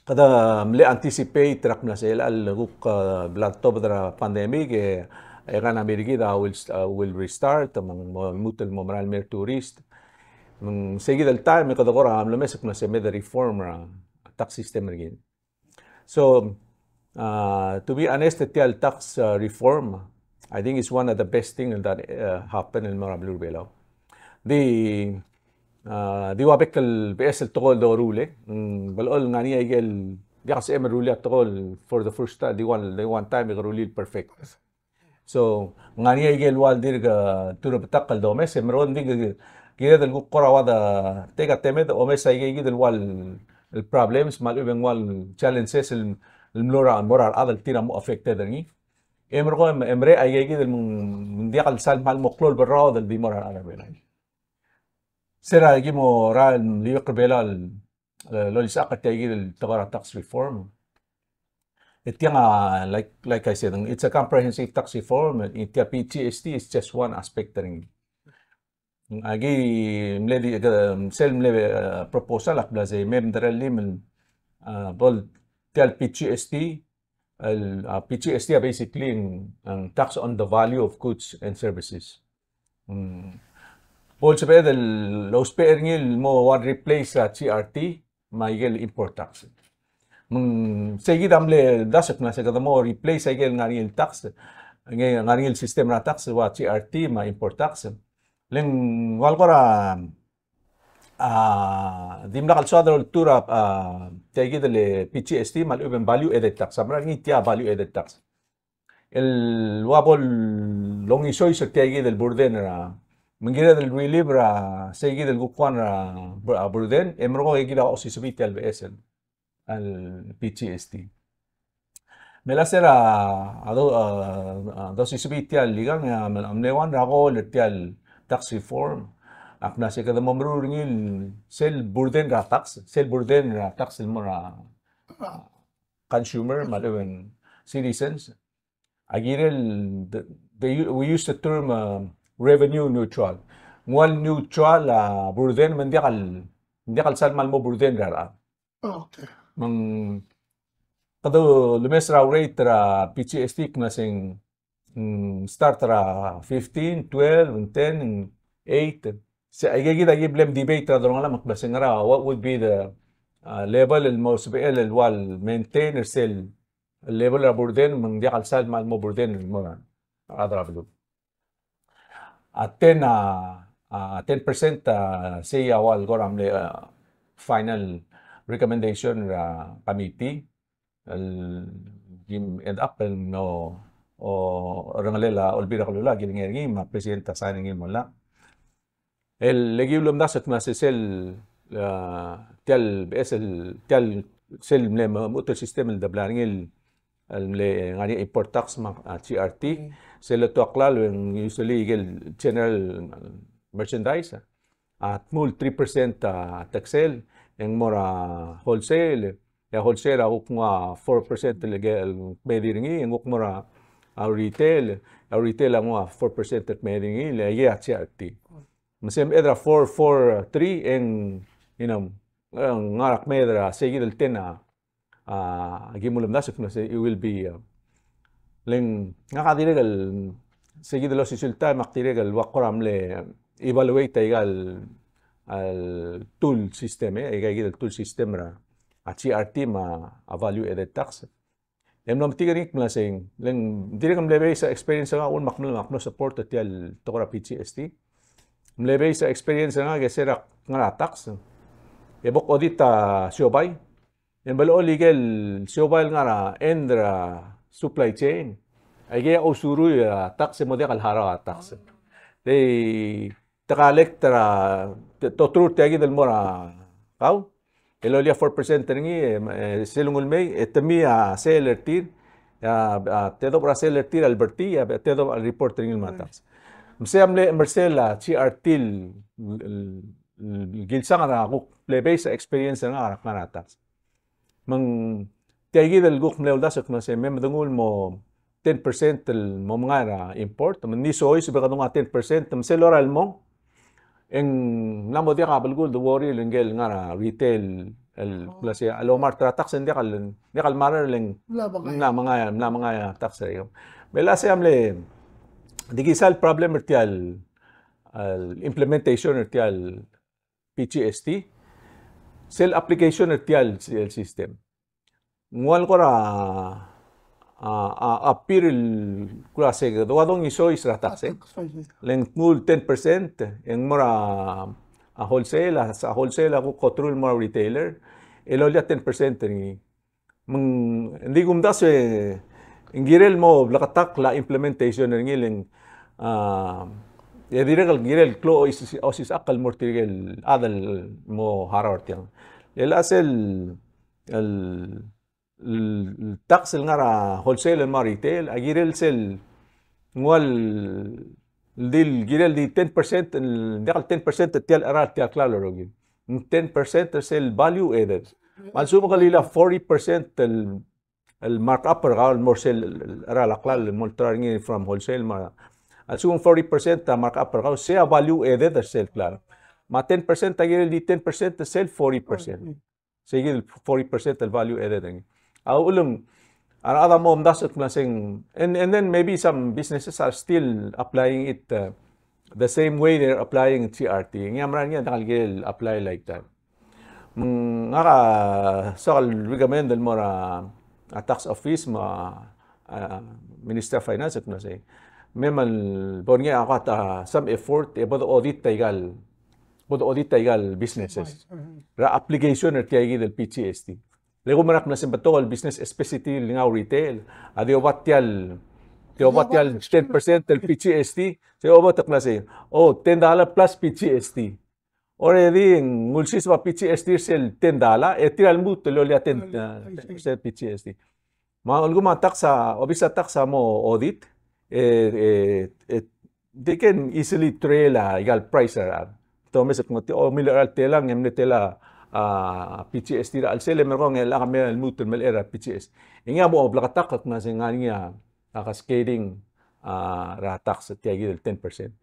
kede mle anticipate er a kmo se el, el kuk, a, bla tobed er a pandemic, e, e ngera a mei er kid a will, a, will restart, me ng mo lmuut el mo mera el mei er a tourist. Me ng se kid el taem, e kede kora mlo omes el kmo se me de reform er a tax system er kid. So, uh, to be honest, tia el tax, uh, reform, I think it's one of the best thing that, uh, happen el mo er a beluu er a Belau. Di, uh, di ua bek el beches el tekoi el doruul, e. Mm, belechol ngar er ngii a ikel, diak sebechem el rullii a tekoi el for the first time, di one, di one time e ke rullii el perfect. So, ngar er ngii a ikel ua el dirk, uh, turebetakl el domes, e merekong di ke, kired el kuk kora ua de, tirka temed, omes a ika kid el ua el problems, me a lechub e ng ua el challenges el, el mlo er a, mo er a rechad el tir a mo affected er ngii. E merekong e, e merek a ika kid el meng, meng diak el sal kmal mo klou el berraod el di mo er a rechad er a Belau. Se er a ki mo er a lilibek er a Belau el, el olisechakl er tia kid el tekoi er a tax reform. E tiang a, like, like I said, it's a comprehensive tax reform, e tia P G S T is just one aspect er ngii. Aki mle di, ke, sel mle, eh, proposal a kmo se me mderellii el, eh, bo el tia el P G S T, el, ah, P G S T a basically ng, ng tax on the value of goods and services. Mm. Bo el sebeched el ousbech er ngii el mo ua replace a G R T me a ikel import tax. Me ng se kid a mle dasek me se kede mo replace a ikel ngar er ngii el tax, nge, ngar er ngii el system er a tax el ua G R T me a import tax. Le ng ua el kora, ah, dimlak el soad el oltuu er a, ah, tia kid el P G S T me a lechub e ng value added tax. A mera er ngii tia value added tax el ua bo longisois er tia kid el burden er a, me ng kired el relieve er a, se kid el kuk one er a, bur-, a burden, e merekong e kid a osisebii tia el beches el, el P G S T. Me a last er a, a do, a, a dosisebii tia el ikang, a, me, mle one er a goal er tia el tax reform a kmo se kede mo meruul er ngii el sel burden er a tax, sel burden er a tax el mo er a, a consumer, me a lechub e ng citizens. A kirel, the, they, we use the term, uh, revenue neutral. Ng ua el neutral a burden, me ng diak el, ng diak el sal kmal mo burden er a rechad. Okay. Me ng kede lumes er a rate er a P G S T kmo se ng, mm, start er a fifteen, twelve, ten, eight. Se aika kid a ki bla mdebate er a delongelam el kmo se ng ngera, what would be the, uh, level el mo sebechel el ua el maintain er sel level er a burden, me ng diak el sal kmal mo burden el mo er a rechad er a beluu. A ten, a, a ten percent, a, sei a ua el kora mle, a, final recommendation er a committee. el, kim end up el no, o, rengelel a Olbiil er a Kelulau a kilengei er ngii, me a President a sign er ngii el mo llach. El, le ki ulemdasu el kmo se sel, a, tia el, beches el, tia el, sel mle mo, mo ta el system el de blai er ngii el, el mle ngar er ngii a import tax me a, a, G R T. Mm. Sel letuaklalo e ng usually ikel general merchandise a tmuu el three percent a tax er sel, e ng mo er a wholesale, e a wholesale a kuk nguu a four percent el, el kmeed er ngii, e ng kuk mo er a, a retail, a retail a nguu a four percent el kmeed er ngii, le aike a G R T. Me se el mechad er a four four three e ng, you know, e ng ngar er a kmeed er a seikid el ten a, a, ki ulemdasu el kmo se it will be, a, le ng ngak a dirrek el seikid el osisiu el taem ak dirrek el ua kora mle evaluate aika el, el tool system, e, aika kid el tool system er a, a G R T me a, a value added tax. E mlo metik er ngii el kmo se ng, le ng dirrek el mle base a experience er ngak a uchul me ak mlo, me ak mlo support er tia el tekoi er a P G S T. Mle base a experience er ngak e se er a kngar er a tax e bo kuk audit a siobai. E ng blechoel ikel siobai el ngar er a end er a supply chain, aike a ousurui a tax e mo diak el harau a tax. Te, te collect er a, te, te oterul tia kid el mo er a kau, el loia four percent er ngii, e, e, sel nguu el mei, e te mei a sel er tir, a, a, tedobech er a sel er tir a lebertii, a, tedobech a report er ngii el mo er a tax. Me sei a mle, me sel a G R T el, el, el kilsang er a kuk mle base a experience er ngak er a kngar er a tax. Me ng tia kid el kuk mle uldasu el kmo se me medengei el mo ten percent el mo mengai er a import, me ng di soiseb e kede nguu a ten percent, me sel lorael el mong, e ng mla mo diak a belkul el de worry el ngike el ngar er a retail el, oh, kmo se a lomart er a tax e ng diak el, diak el matter le ng mla mengai, mla mengai a tax er a ikang. Me le sei a mle, di kisa el problem er tia el, el implementation er tia el P G S T, sel application er tia el, el system. Ng ua el kora, a, a, a appear el kora se kede ua dongisois er a tax, e. Tax, oi, oi. Le ng tmuu el ten percent, e ng mo er a, a wholesale, a, a wholesale a kuk oterul el mo er a retailer, e loia ten percent er ngii. Me ng di kumdasu e ng kirel mo bleketakl a implementation er ngii le ng, a, e dirrek el kirel klou a osis-, osisechakl el mo er tirke el chad el mo harau er tiang. E le sel, el, el tax el ngar er a wholesale el mo er a retail, a kirel sel ng ua el di el kirel di ten percent, el, diak el ten percent er tia el cheral tia el klalo el rokir. Ng ten percent er sel value added. Me a lsekum ke lila forty percent el, el markup er kau el mo er sel, el, el cheral a klalo el mo olterau er ngii from wholesale me a, a lsekum forty percent a markup er kau, sei a value added er sel klalo. Me a ten percent a kirel di ten percent er sel forty percent. Sei kid el forty percent el value added er ngii. A uchul me a rechad a mo omdasu el kmo se ng, and, and then maybe some businesses are still applying it, uh, the same way they're applying G R T. Ngii a mera ngii a diak el kirel apply like that. Me ng, ngak a soak el recommend el mo er a, a tax office me a, a Ministry of Finance el kmo se ng, me mle bo er ngii a kot a some effort e bo de audit a ikal, bo de audit a ikal businesses. Right. Mhm. Er a application er tia kid el P G S T. Le kumerang el kmo se ng betok el business, especially el ngar er a retail, a di oba tia el, di oba tia el ten percent el P G S T, se oba te kmo se, oh, ten dollar plus P G S T. Already ng ulsiseb a P G S T er sel ten dollar, e tir a lmuut el loia ten, uh, ten percent P G S T. Me a lsekum a tax a, obis a tax a mo audit, e, e, e, they can easily trail a ikal price er a, te omes el kmo, oh, mle cheral telang, e mle tela a, a, P G S T er a chelsel, e merekong e lak me lmuut el melechel a P G S T. E ngii a mo bleketakl el kmo se ng ngar er ngii a, a cascading, a, er a tax er tia kid el ten percent.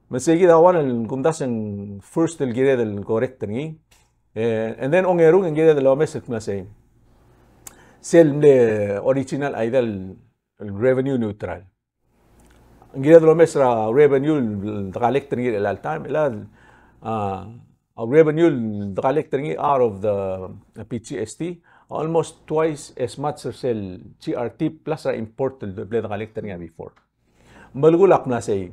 Me sei kid a one el kumdasu e ng first el kired el correct er ngii. E, and then ongerung e ng kired el omes el kmo se sel mle original idea el revenue neutral. Ng kired el omes er a revenue el de collect er ngii er chelecha el taem, el, a, a revenue el de collect er ngii out of the P G S T, almost twice as much er sel G R T plus er a import el ble de collect er ngii a before. Me belkul a kmo sei,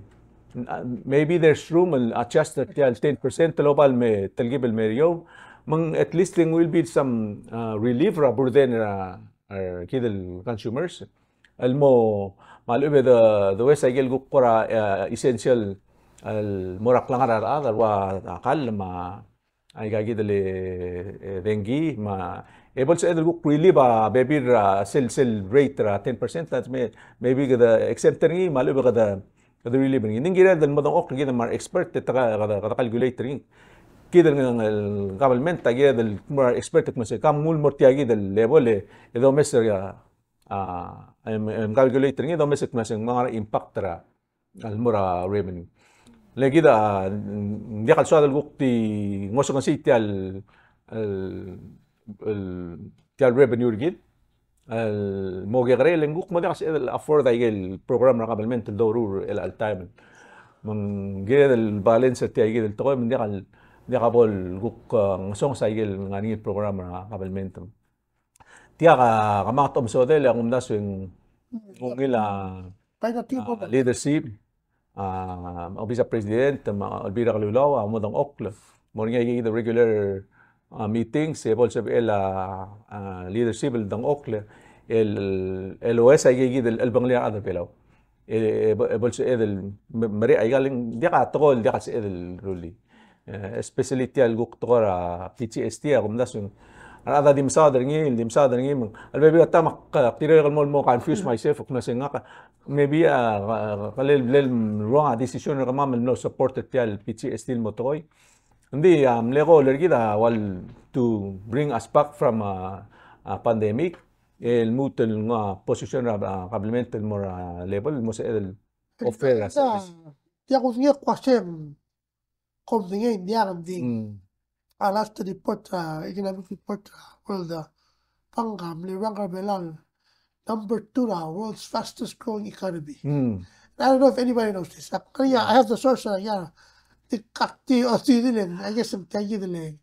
maybe there's room el adjust er tia el ten percent el oba el me telkib el me er eou, me ng at least there will be some, uh, relief er a burden er a er kid el consumers. El mo, me a lechub e de, de ues a ikel kuk kora, eh, essential, el mo er a klengar er a rechad, el ua, a kall me a, aika kid el, eh, dengki, me a, e bo lsebeched el kuk relieve a bebil er a sel, sel rate er a ten percent, that's may-, maybe kede exempt er ngii, me a lechub e kede, kede relieve er ngii. Ng di kired el mo dengchokl kid me a re expert, e te ka-, kede, kede calculate er ngii. Kid el, el government, a kired el mo er a re expert, e kmo se, ka mnguu el mo er tia kid el level, e, e domes er a, a, em, em, calculate er ngii, e domes el kmo se, ng ngar er ngii a impact er a, el mo er a revenue. Le kid a, ng diak el soad el kuk di ngosukengesii tia el, el, el, tia el revenue er kid. El mo kekerei, le ng kuk mo diak el sebeched el afford a ikel program er a government el doruul er chelecha el taem. Me ng kired el balance er tia kid el tekoi, me ng diak el, diak a bo el kuk, eh, ngesonges a ikel ngar er ngii el program er a government. Tia ka, ka kmal omesodel e a kumdasu e ng ungil a, a, leadership, a, obis er a president, me a Olbiil er a Kelulau a mo dengchokl. Mo er ngii a ikel regular, a, meetings, e bo lsebechel a, a, leadership el dengchokl, el, el omes a ikel, el, el bengelii a rechad er a Belau. E, e, e bo lsebeched el me-, merek a ikal, ng diak a tekoi el diak el sebeched el rullii. Eh, especially tia el kuk tekoi er a P G S T, a kumdasu e ng, a rechad a di mesaod er ngii, di mesaod er ngii, me ng, a lebebil er a taem ak, ak dirrek el mo, mo confuse myself, ak mesa ngak, maybe, a, a, a, le, le wrong a decision er kemam el mlo support er tia el P G S T el mo tekoi. Ng di, a, mle goal er kid a ua el to bring us back from a, a pandemic, el lmuut el nguu a position er a, a, government el mo er a level, el mo sebeched el offer a service. Tia kudengei el kmo se ng kom medengei, ng diak, ng di. Mm. A last report, a, economic report, a, World, a, Bank a mle rank er a Belau number two er a world's fastest growing economy. Mm. And I don't know if anybody knows this. Ak, yeah, I have the source, a, yeah. Di kuk di, o, di, di, I guess, ng tia kid el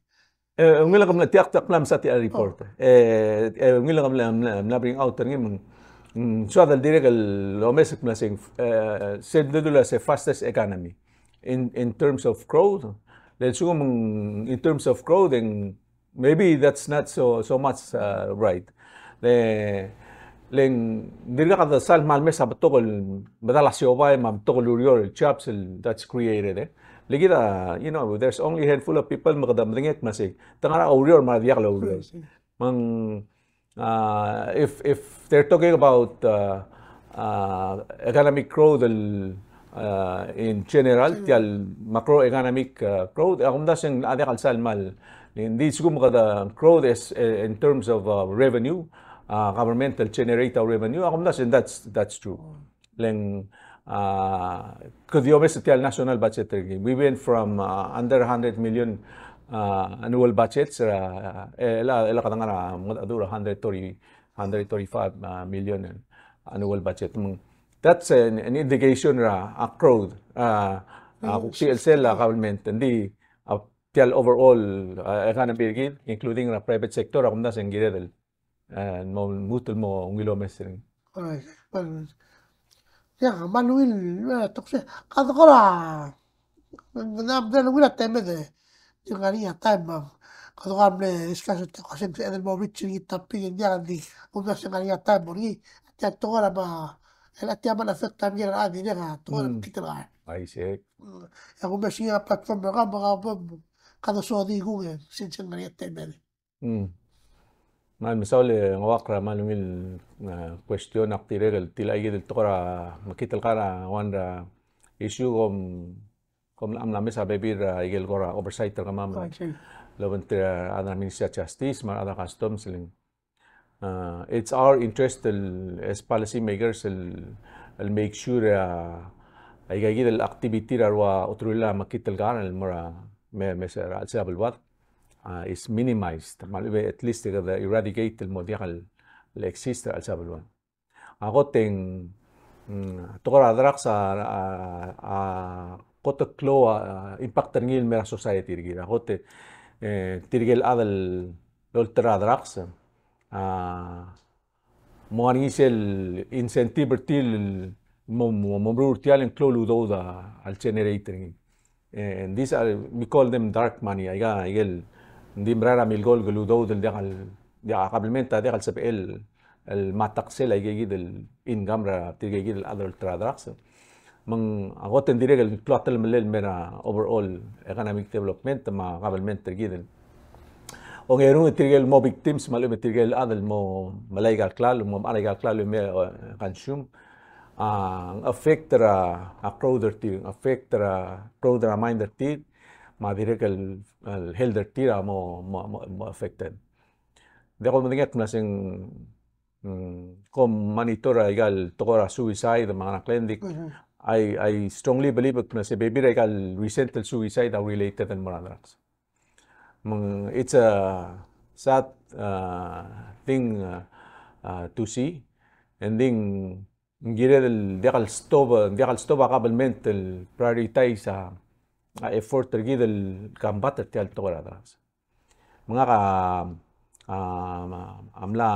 E, ungil a kemla, tia, tia kemla mesa tia el report. E, e, ungil a kemla, mla, mla bring out er ngii me ng, mm, soad el dirrek el omes el kmo se ng, e, sel dodul a se fastest economy in, in terms of growth. Le lsekum ng in terms of growth, e ng maybe that's not so, so much, uh, right. Le, le ng dirkak a de sal kmal mesa a betok el, medal a siobai me a betok el ureor el jobs el that's created, e. Le kid a, you know, there's only a handful of people me kede medengei el kmo se te ngar er a ureor me a diak el ureor. Me ng, uh, if, if they're talking about, uh, uh, economic growth el, uh, in general, tia el macroeconomic, uh, growth, a kumdasu e ng diak el sal kmal. Ng di lsekum kede growth is, uh, in terms of, uh, revenue, uh, government el generate a revenue, a kumdasu e that's, that's true. Le ng, ah, kede omes tia el national budget er ngii. We went from, ah, under a hundred million, ah, annual budgets, ah, e, el, el kede ngar er a, mengedecheduch er a hundred thirty, hundred thirty-five, ah, million annual budget. Me ng, that's an, an indication er a, a growth, ah, ah, kuk sel, sel, ah, government. Ng di, ah, tia el overall, ah, economy er kid, including er a private sector, a kumdasu e ng kired el e, mo, lmuut el mo ungil omes er ngii. Ai, well, yeah, me a ungil, e, tokse, kede kora, ng, ng, ng ungil a temed e, ng ngar er ngii a taem, me kede kora mle discuss er tia el kmo se ng sebeched el mo reach er ngii a topic, e ng diak, ng di, kumdasu e ng ngar er ngii a taem mo er ngii, tia el tekoi er a me, el tia me ng affect a rengrir a rechad, e ng diak a tekoi er a mekngit el ngar. I see. Mm, e a kumes er ngii a platform er kau, me kau, kede soad e kung e, since ng ngar er ngii a temed. Mm. Me ng mesaul e ng ua kora me a ungil, e, question, ak dirrek el tilechakl kid el tekoi er a mekngit el kar a one er a issue kom, kom mla, mla mesa a bebil er a ikel kora oversight er kemam. Oversight. El obengterir a rechad er a Ministry of Justice me a rechad er a Customs, le ng, e, it's our interest el, as policy makers el, el make sure, e, aika kid el activity er a rua ulteruul a mekngit el kar el mo er a me, mesa er a chelsel a beluad, a, is minimized. Me a lechub e at least e kede eradicate el mo diak el, el exist er a chelsel a beluad. A kot e ng, mm, tekoi er a drugs a, a, a kot el klou a, a, impact er ngii el mei er a society er kid. A kot e, e, tirke el chad el olterau er a drugs, a, mo ngar er ngii sel incentive er tir el mo, mo, mo meruul er tia el klou el udoud a, a le generate er ngii. And these are, we call them dark money. Aika, aike el, ng di mera er a milkolk el udoud el diak el, diak a kabelment a diak el sebechel el mataksel aike kid el income er tirke kid el chad el ultra drugs. Me ng a kot e ng dirrek el klou a telemellel el mei er a overall economic development me a government er kid el ongerung e tirke el mo victims me a lechub e tirke el chad el mo melai aika el klalo, mo mechar aika el klalo el me, eh, consume. A, ng affect er a, a growth er tir, ng affect er a growth er a mind er tir, me a dirrek el, el health er tir a mo, mo, mo, mo affected. Ng diak kumedengei el kmo se ng mm, kom monitor aika el tekoi er a suicide me a ngerang, kle ng di, I, I strongly believe el kmo se bebil er aika el recent el suicide a related el mo er a drugs. Me ng, it's a sad, uh, thing, uh, uh, to see. And then, ng kired el diak el stop, diak el stop a government el prioritize a, a effort er kid el combat er tia el tekoi er a drugs. Me ngak a, a, a mla,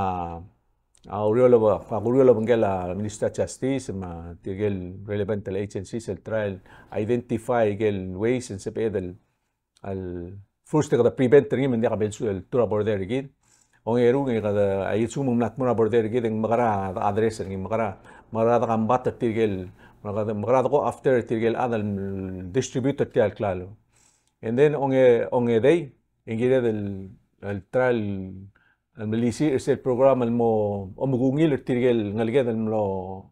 a ureor el, a ureor el obengkel a Ministry of Justice me tirke el relevant el agencies el try el identify aike el ways e ng sebeched el, el first e kede prevent er ngii me ng diak a belsu el tur a border er kid. Ongerung e kede, a lsekum ng mla tmuu er a border er kid e ng mekera de address er ngii, mekera, mekera de combat er tirke el, mekera, mekera de go after tirke el chad el distribute er tia el klalo. And then onge, ongedei, e ng kired el, el try el, el melisiich er sel program el mo omekungil er tirke el ngeleked el mlo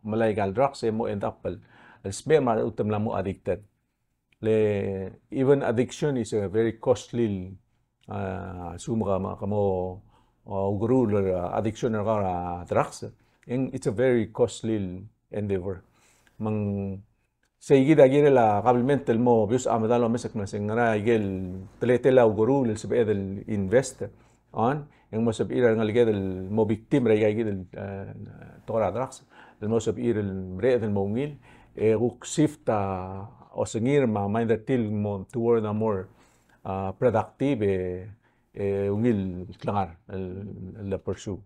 melai aika el drugs e mo end up el, el smecher me a lechub e te mla mo addicted. Le even addiction is a very costly, uh, a lsekum ke mo, ke mo, uh, ukeruul er a addiction er kau er a drugs. And it's a very costly endeavor. Me ng Sei kid a kirel a kabelment el mo bius a medal omes el kmo se ng ngera ikel teletelel a ukeruul el sebeched el invest on, e ng mo sebechir a rengeleked el mo victim er aika kid el, eh, tekoi er a drugs, el mo sebechir el mereched el mo ungil, e kuk shift a osengir me a mind er tir el mo toward a more, ah, productive, e, e ungil klengar el, el pursue.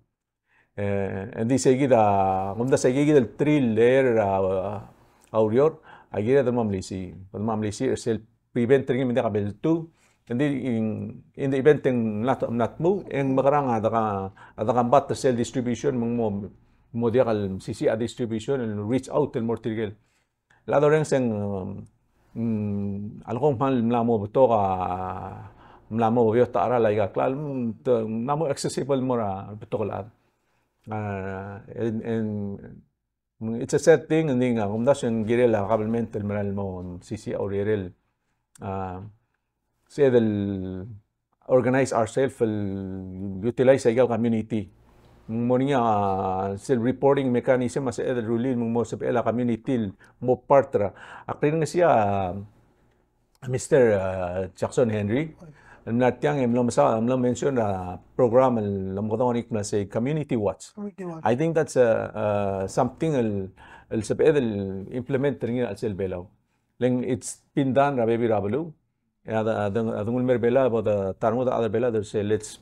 E, e ng di sei kid a, kumdasu sei kid el three layer a, a ureor, a kired el mo melisiich. Kede mo melisiich er sel prevent er ngii me ng diak a beltuu. Ng di in, in the event e ng mla, mla tmuu, e ng mekerang a deka, a deka combat er sel distribution, me ng mo, mo diak el mesisiich a distribution, el reach out el mo er tirke el el chad orrenges e ng, mm, a lekong kmal mla mo betok a, mla mo beot a cheral aika el klalo, mm, te, mla mo accessible el mo er a betok el chad. A, and, and, mm, it's a sad thing, ng di, a, kumdasu e ng kirel a kabelment el mera el mo mesisiich a urerel, a, sebeched el organize ourselves el utilize aika el community. Ng mo er ngii a sel reporting mechanism a sebeched el rullii me ng mo sebechel a community el mo part er a. Ak rirengesii a Mister, uh, Jackson Henry el mla er tiang e mlo mesa, mlo mention er a program el omekedong er ngii el kmo sei Community Watch. Community Watch. I think that's a, uh, something el, el sebeched el implement er ngii er a chelsel Belau. Le ng it's been done er a bebil er a beluu. E a, a, a, a dengul mei er a Belau, bo de ta rengud a chad er a Belau, they say, "Let's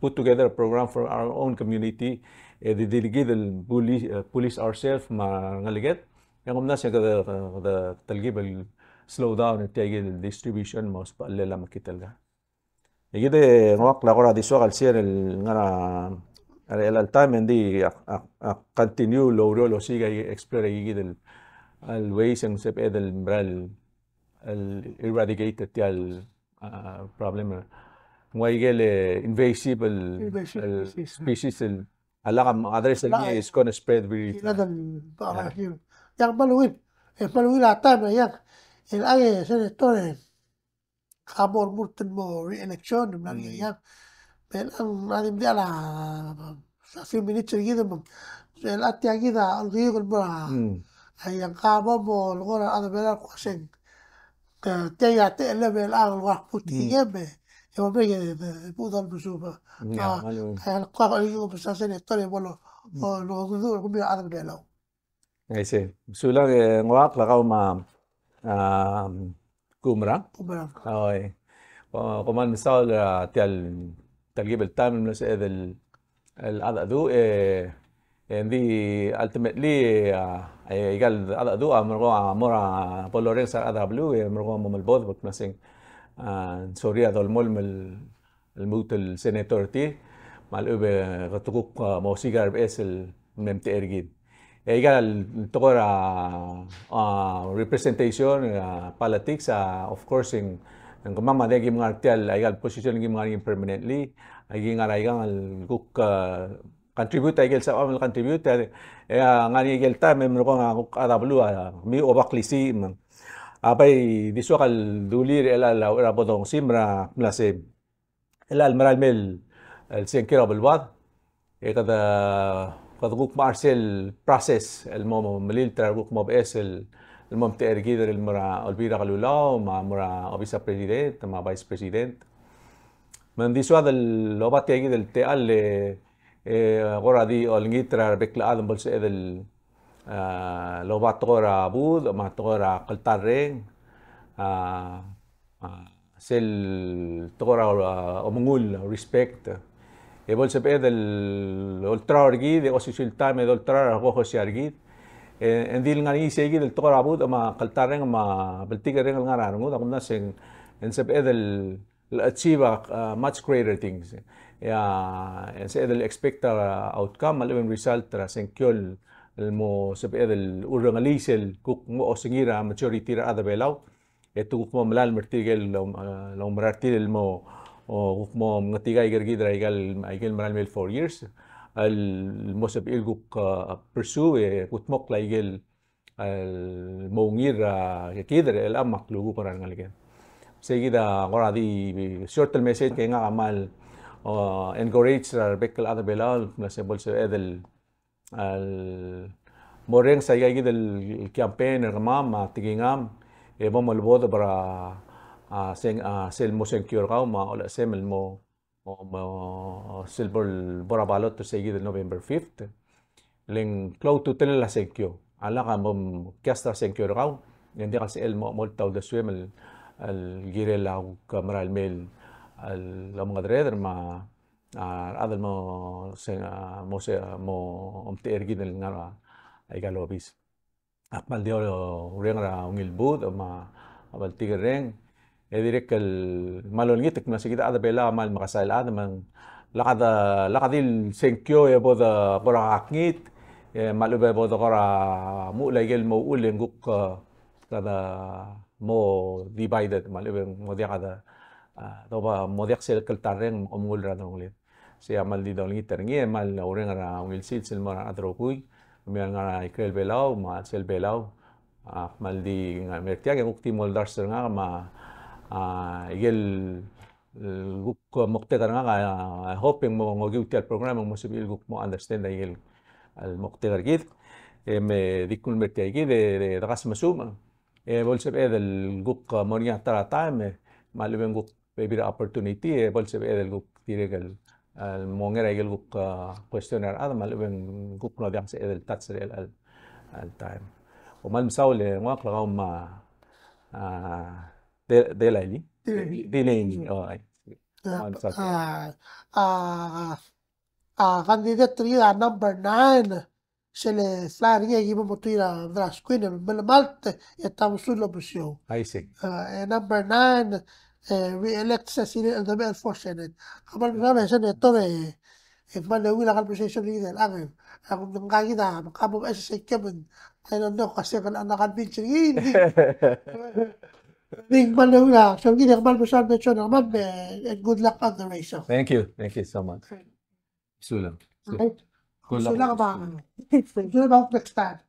put together a program for our own community." E di, di kid el police, eh, police ourselves me a rengeleked. E ng kumdasu e kede, kede telkib el slow down er tia el distribution me a usbechel a mekngit el ka. E kid e ngak a kora di soak el share el ngar er a, er a chelecha el taem e ng di a, a, a continue el oureor el osiik a explore aika kid el, el ways e ng sebeched el mera el el eradicate er tia el, ah, problem. Ng ua ikel invasive el, invasive el species. Species el a lak a address er ngii is gonna spread very fast. Ia, kmal ungil. E kmal ungil a taem er a iang. El a senator e ka mo remurt el mo re-election, ng mla er ngii a iang. Me ng a di mdial a a few minutes er kid me ng, el a tia kid a olkiuk el mo er a, a iang ka bo mo lengor a rechad er a Belau el kmo se ng, tia a techellem el a lengor a kmo tia me, e mo mei e, e, bo dol mesuub. A, a, el kmo a olkiuk el mo er a senator e bo lo, o, lo, lo, lo, kemiu a rechad er a Belau. I see. Sulang e ng ua ak, kau me a, um, Kumerang. Kumerang. Oi. Ko, kom kmal mesaul er tia el, tia el kebel taem el mlo sebeched el, el cheldecheduch, e, e ng di ultimately, a, e, aika el cheldecheduch a merekong a mo er a bo lorrenges a rechad er a beluu, e merekong a mo melbodem, me ng kmo se ng, a, sorry a dolemolem el, el lmuut el senator er tir. Me a lechub e kede kuk, a, mo osiik er a rebeches el mle mtechei er kid. E aika el tekoi er a, a, representation, a, politics, a, of course, ng, ng kemam a diak kim ngar er tia el, aika el position el kim ngar er ngii permanently, a ki ngar er aika el kuk, a, contribute, aike el sebecham el contribute, e, e, a, ngar er ngii aike el taem e merekong a kuk chad er a beluu a, a, kemiu a oba klisiich me. A bai di soak el dulii er chelecha el, a, uchei er a bo dongesimer a mla se chelecha el merael mei el, el sengkio er a beluad, e kede, kede kuk mo er sel process el mo, mo melilt er a rekuk mo beches el, el mo mtechei er kid el mo er a Olbiil er a Kelulau, me a mo er a obis er a president, me a vice president. Me ng di soad el oba tia kid el techall e, e, kora di olengit er a rebek el chad me bo lsebeched el, a, loba tekoi er a budech, me a tekoi er a kltarreng, a, a, sel tekoi er a, a, omengull, respect. E bo lsebeched el olterau er kid, e osisiu el taem e dolterau er a ko hosia er kid. E, e ng di le ngar er ngii sei kid el tekoi er a budech, me a kltarreng, me a bltikerreng el ngar er a rengud, a kumdasu e ng, e ng sebeched el el achieve a, a, much greater things. E a, e ng sebeched el expect a outcome, me a lechub e ng result er a sengkio el, el mo sebeched el urrengelii sel kuk mo osengir a majority er a rechad er a Belau. E te kuk mo melalem er tirke el, a, el oumera er tir el mo, o, kuk mo mengetikai er kid er aike el, aike el merael mei el four years. El mo sebechir el kuk, a, pursue, e kudmokl aike el el mo ungil er a kid er chelechang me a klukuk er a rengeleked. Sei kid a kora di short el message, ke ngak a kmal, o, encourage er a rebek el chad er a Belau el mla se bo lsebeched el, el mo orrenges aika kid el campaign er kemam me a tekingam, e bo molebodeb er a, a, seng, a, sel mo sengkio er kau me a olechesem el mo o mo, sel bo, bo er a ballot er sei kid el November fifth. Le ng klou a ultutelel a sengkio. A lak a mo cast er a sengkio er kau, e ng diak el sebechel el mo, mo olta uldesuem el, el kirel a kuk merael mei el, el omengedereder me a, a, rechad el mo, se, a, mo se, mo omtechei er kid el ngar er a, aika el obis. Ak kmal di oureng er a ungil budech me a bltikerreng. E dirrek el kmal olengit el kmo se kid a chad er a Belau a kmal mekesai el chad me ng lak a de, lak a di el sengkio e bo de kora kakngit, e me a lechub e bo de kora muchel aike el mo uchul e ng kuk, e, kede mo divided, me a lechub e ng mo diak a de, a, doba mo diak sel kltarreng me a omengull er a delongeled. Sei a kmal di dolengit er ngii, e kmal oureng er a ungil sils el mo er a rechad el rokui, me a ngar er a ikrel Belau, me a chelsel Belau. A, kmal di ngar er tiang, e kuk di mo oldars er ngak, me a, a, ikel, e, kuk moktek er ngak, a, I hope e ng mo ngokiu tia el program, e ng mo sebechir el kuk mo understand a ikel, el moktek er kid. E me di kuk mei er tia kid, e, e, de kas mesum, e bo lsebeched el kuk, e, mo er ngii a ta er a taem, e, me a lechub e ng kuk bebil er a opportunity, e bo lsebeched el kuk dirrek el, el mo onger a ikel kuk, a, question er a rechad, me a lechub e ng kuk mlo diak sebeched el touch er chelecha el, el taem. Kom kmal mesaul e ngak el kau me a, a, De-, Delaili. Delaili. Delaili. Oh, ai. Kmal mesaul. A, a, a, candidate er ngii a number nine, sel flyer er ngii a ki mo metuil er a, er a screen, e melemalt e tabesul el obesiou. I see. A, e number nine, e, re-elect Cecilia Eldebechel for Senate. Kmal mesaul e Senator e, e kmal ungil a conversation er kid el chang. A kuk ngka kid a, kabo beches e sei kid me ng, I don't know, kasi kmal a convince er ngii. Ng kmal ungil a, so kid e kmal mesaul me John, kmal me, and good luck on the race. Thank you. Thank you so much. Sulang. Okay. Good luck. Sulang ba. Sulang ba next time.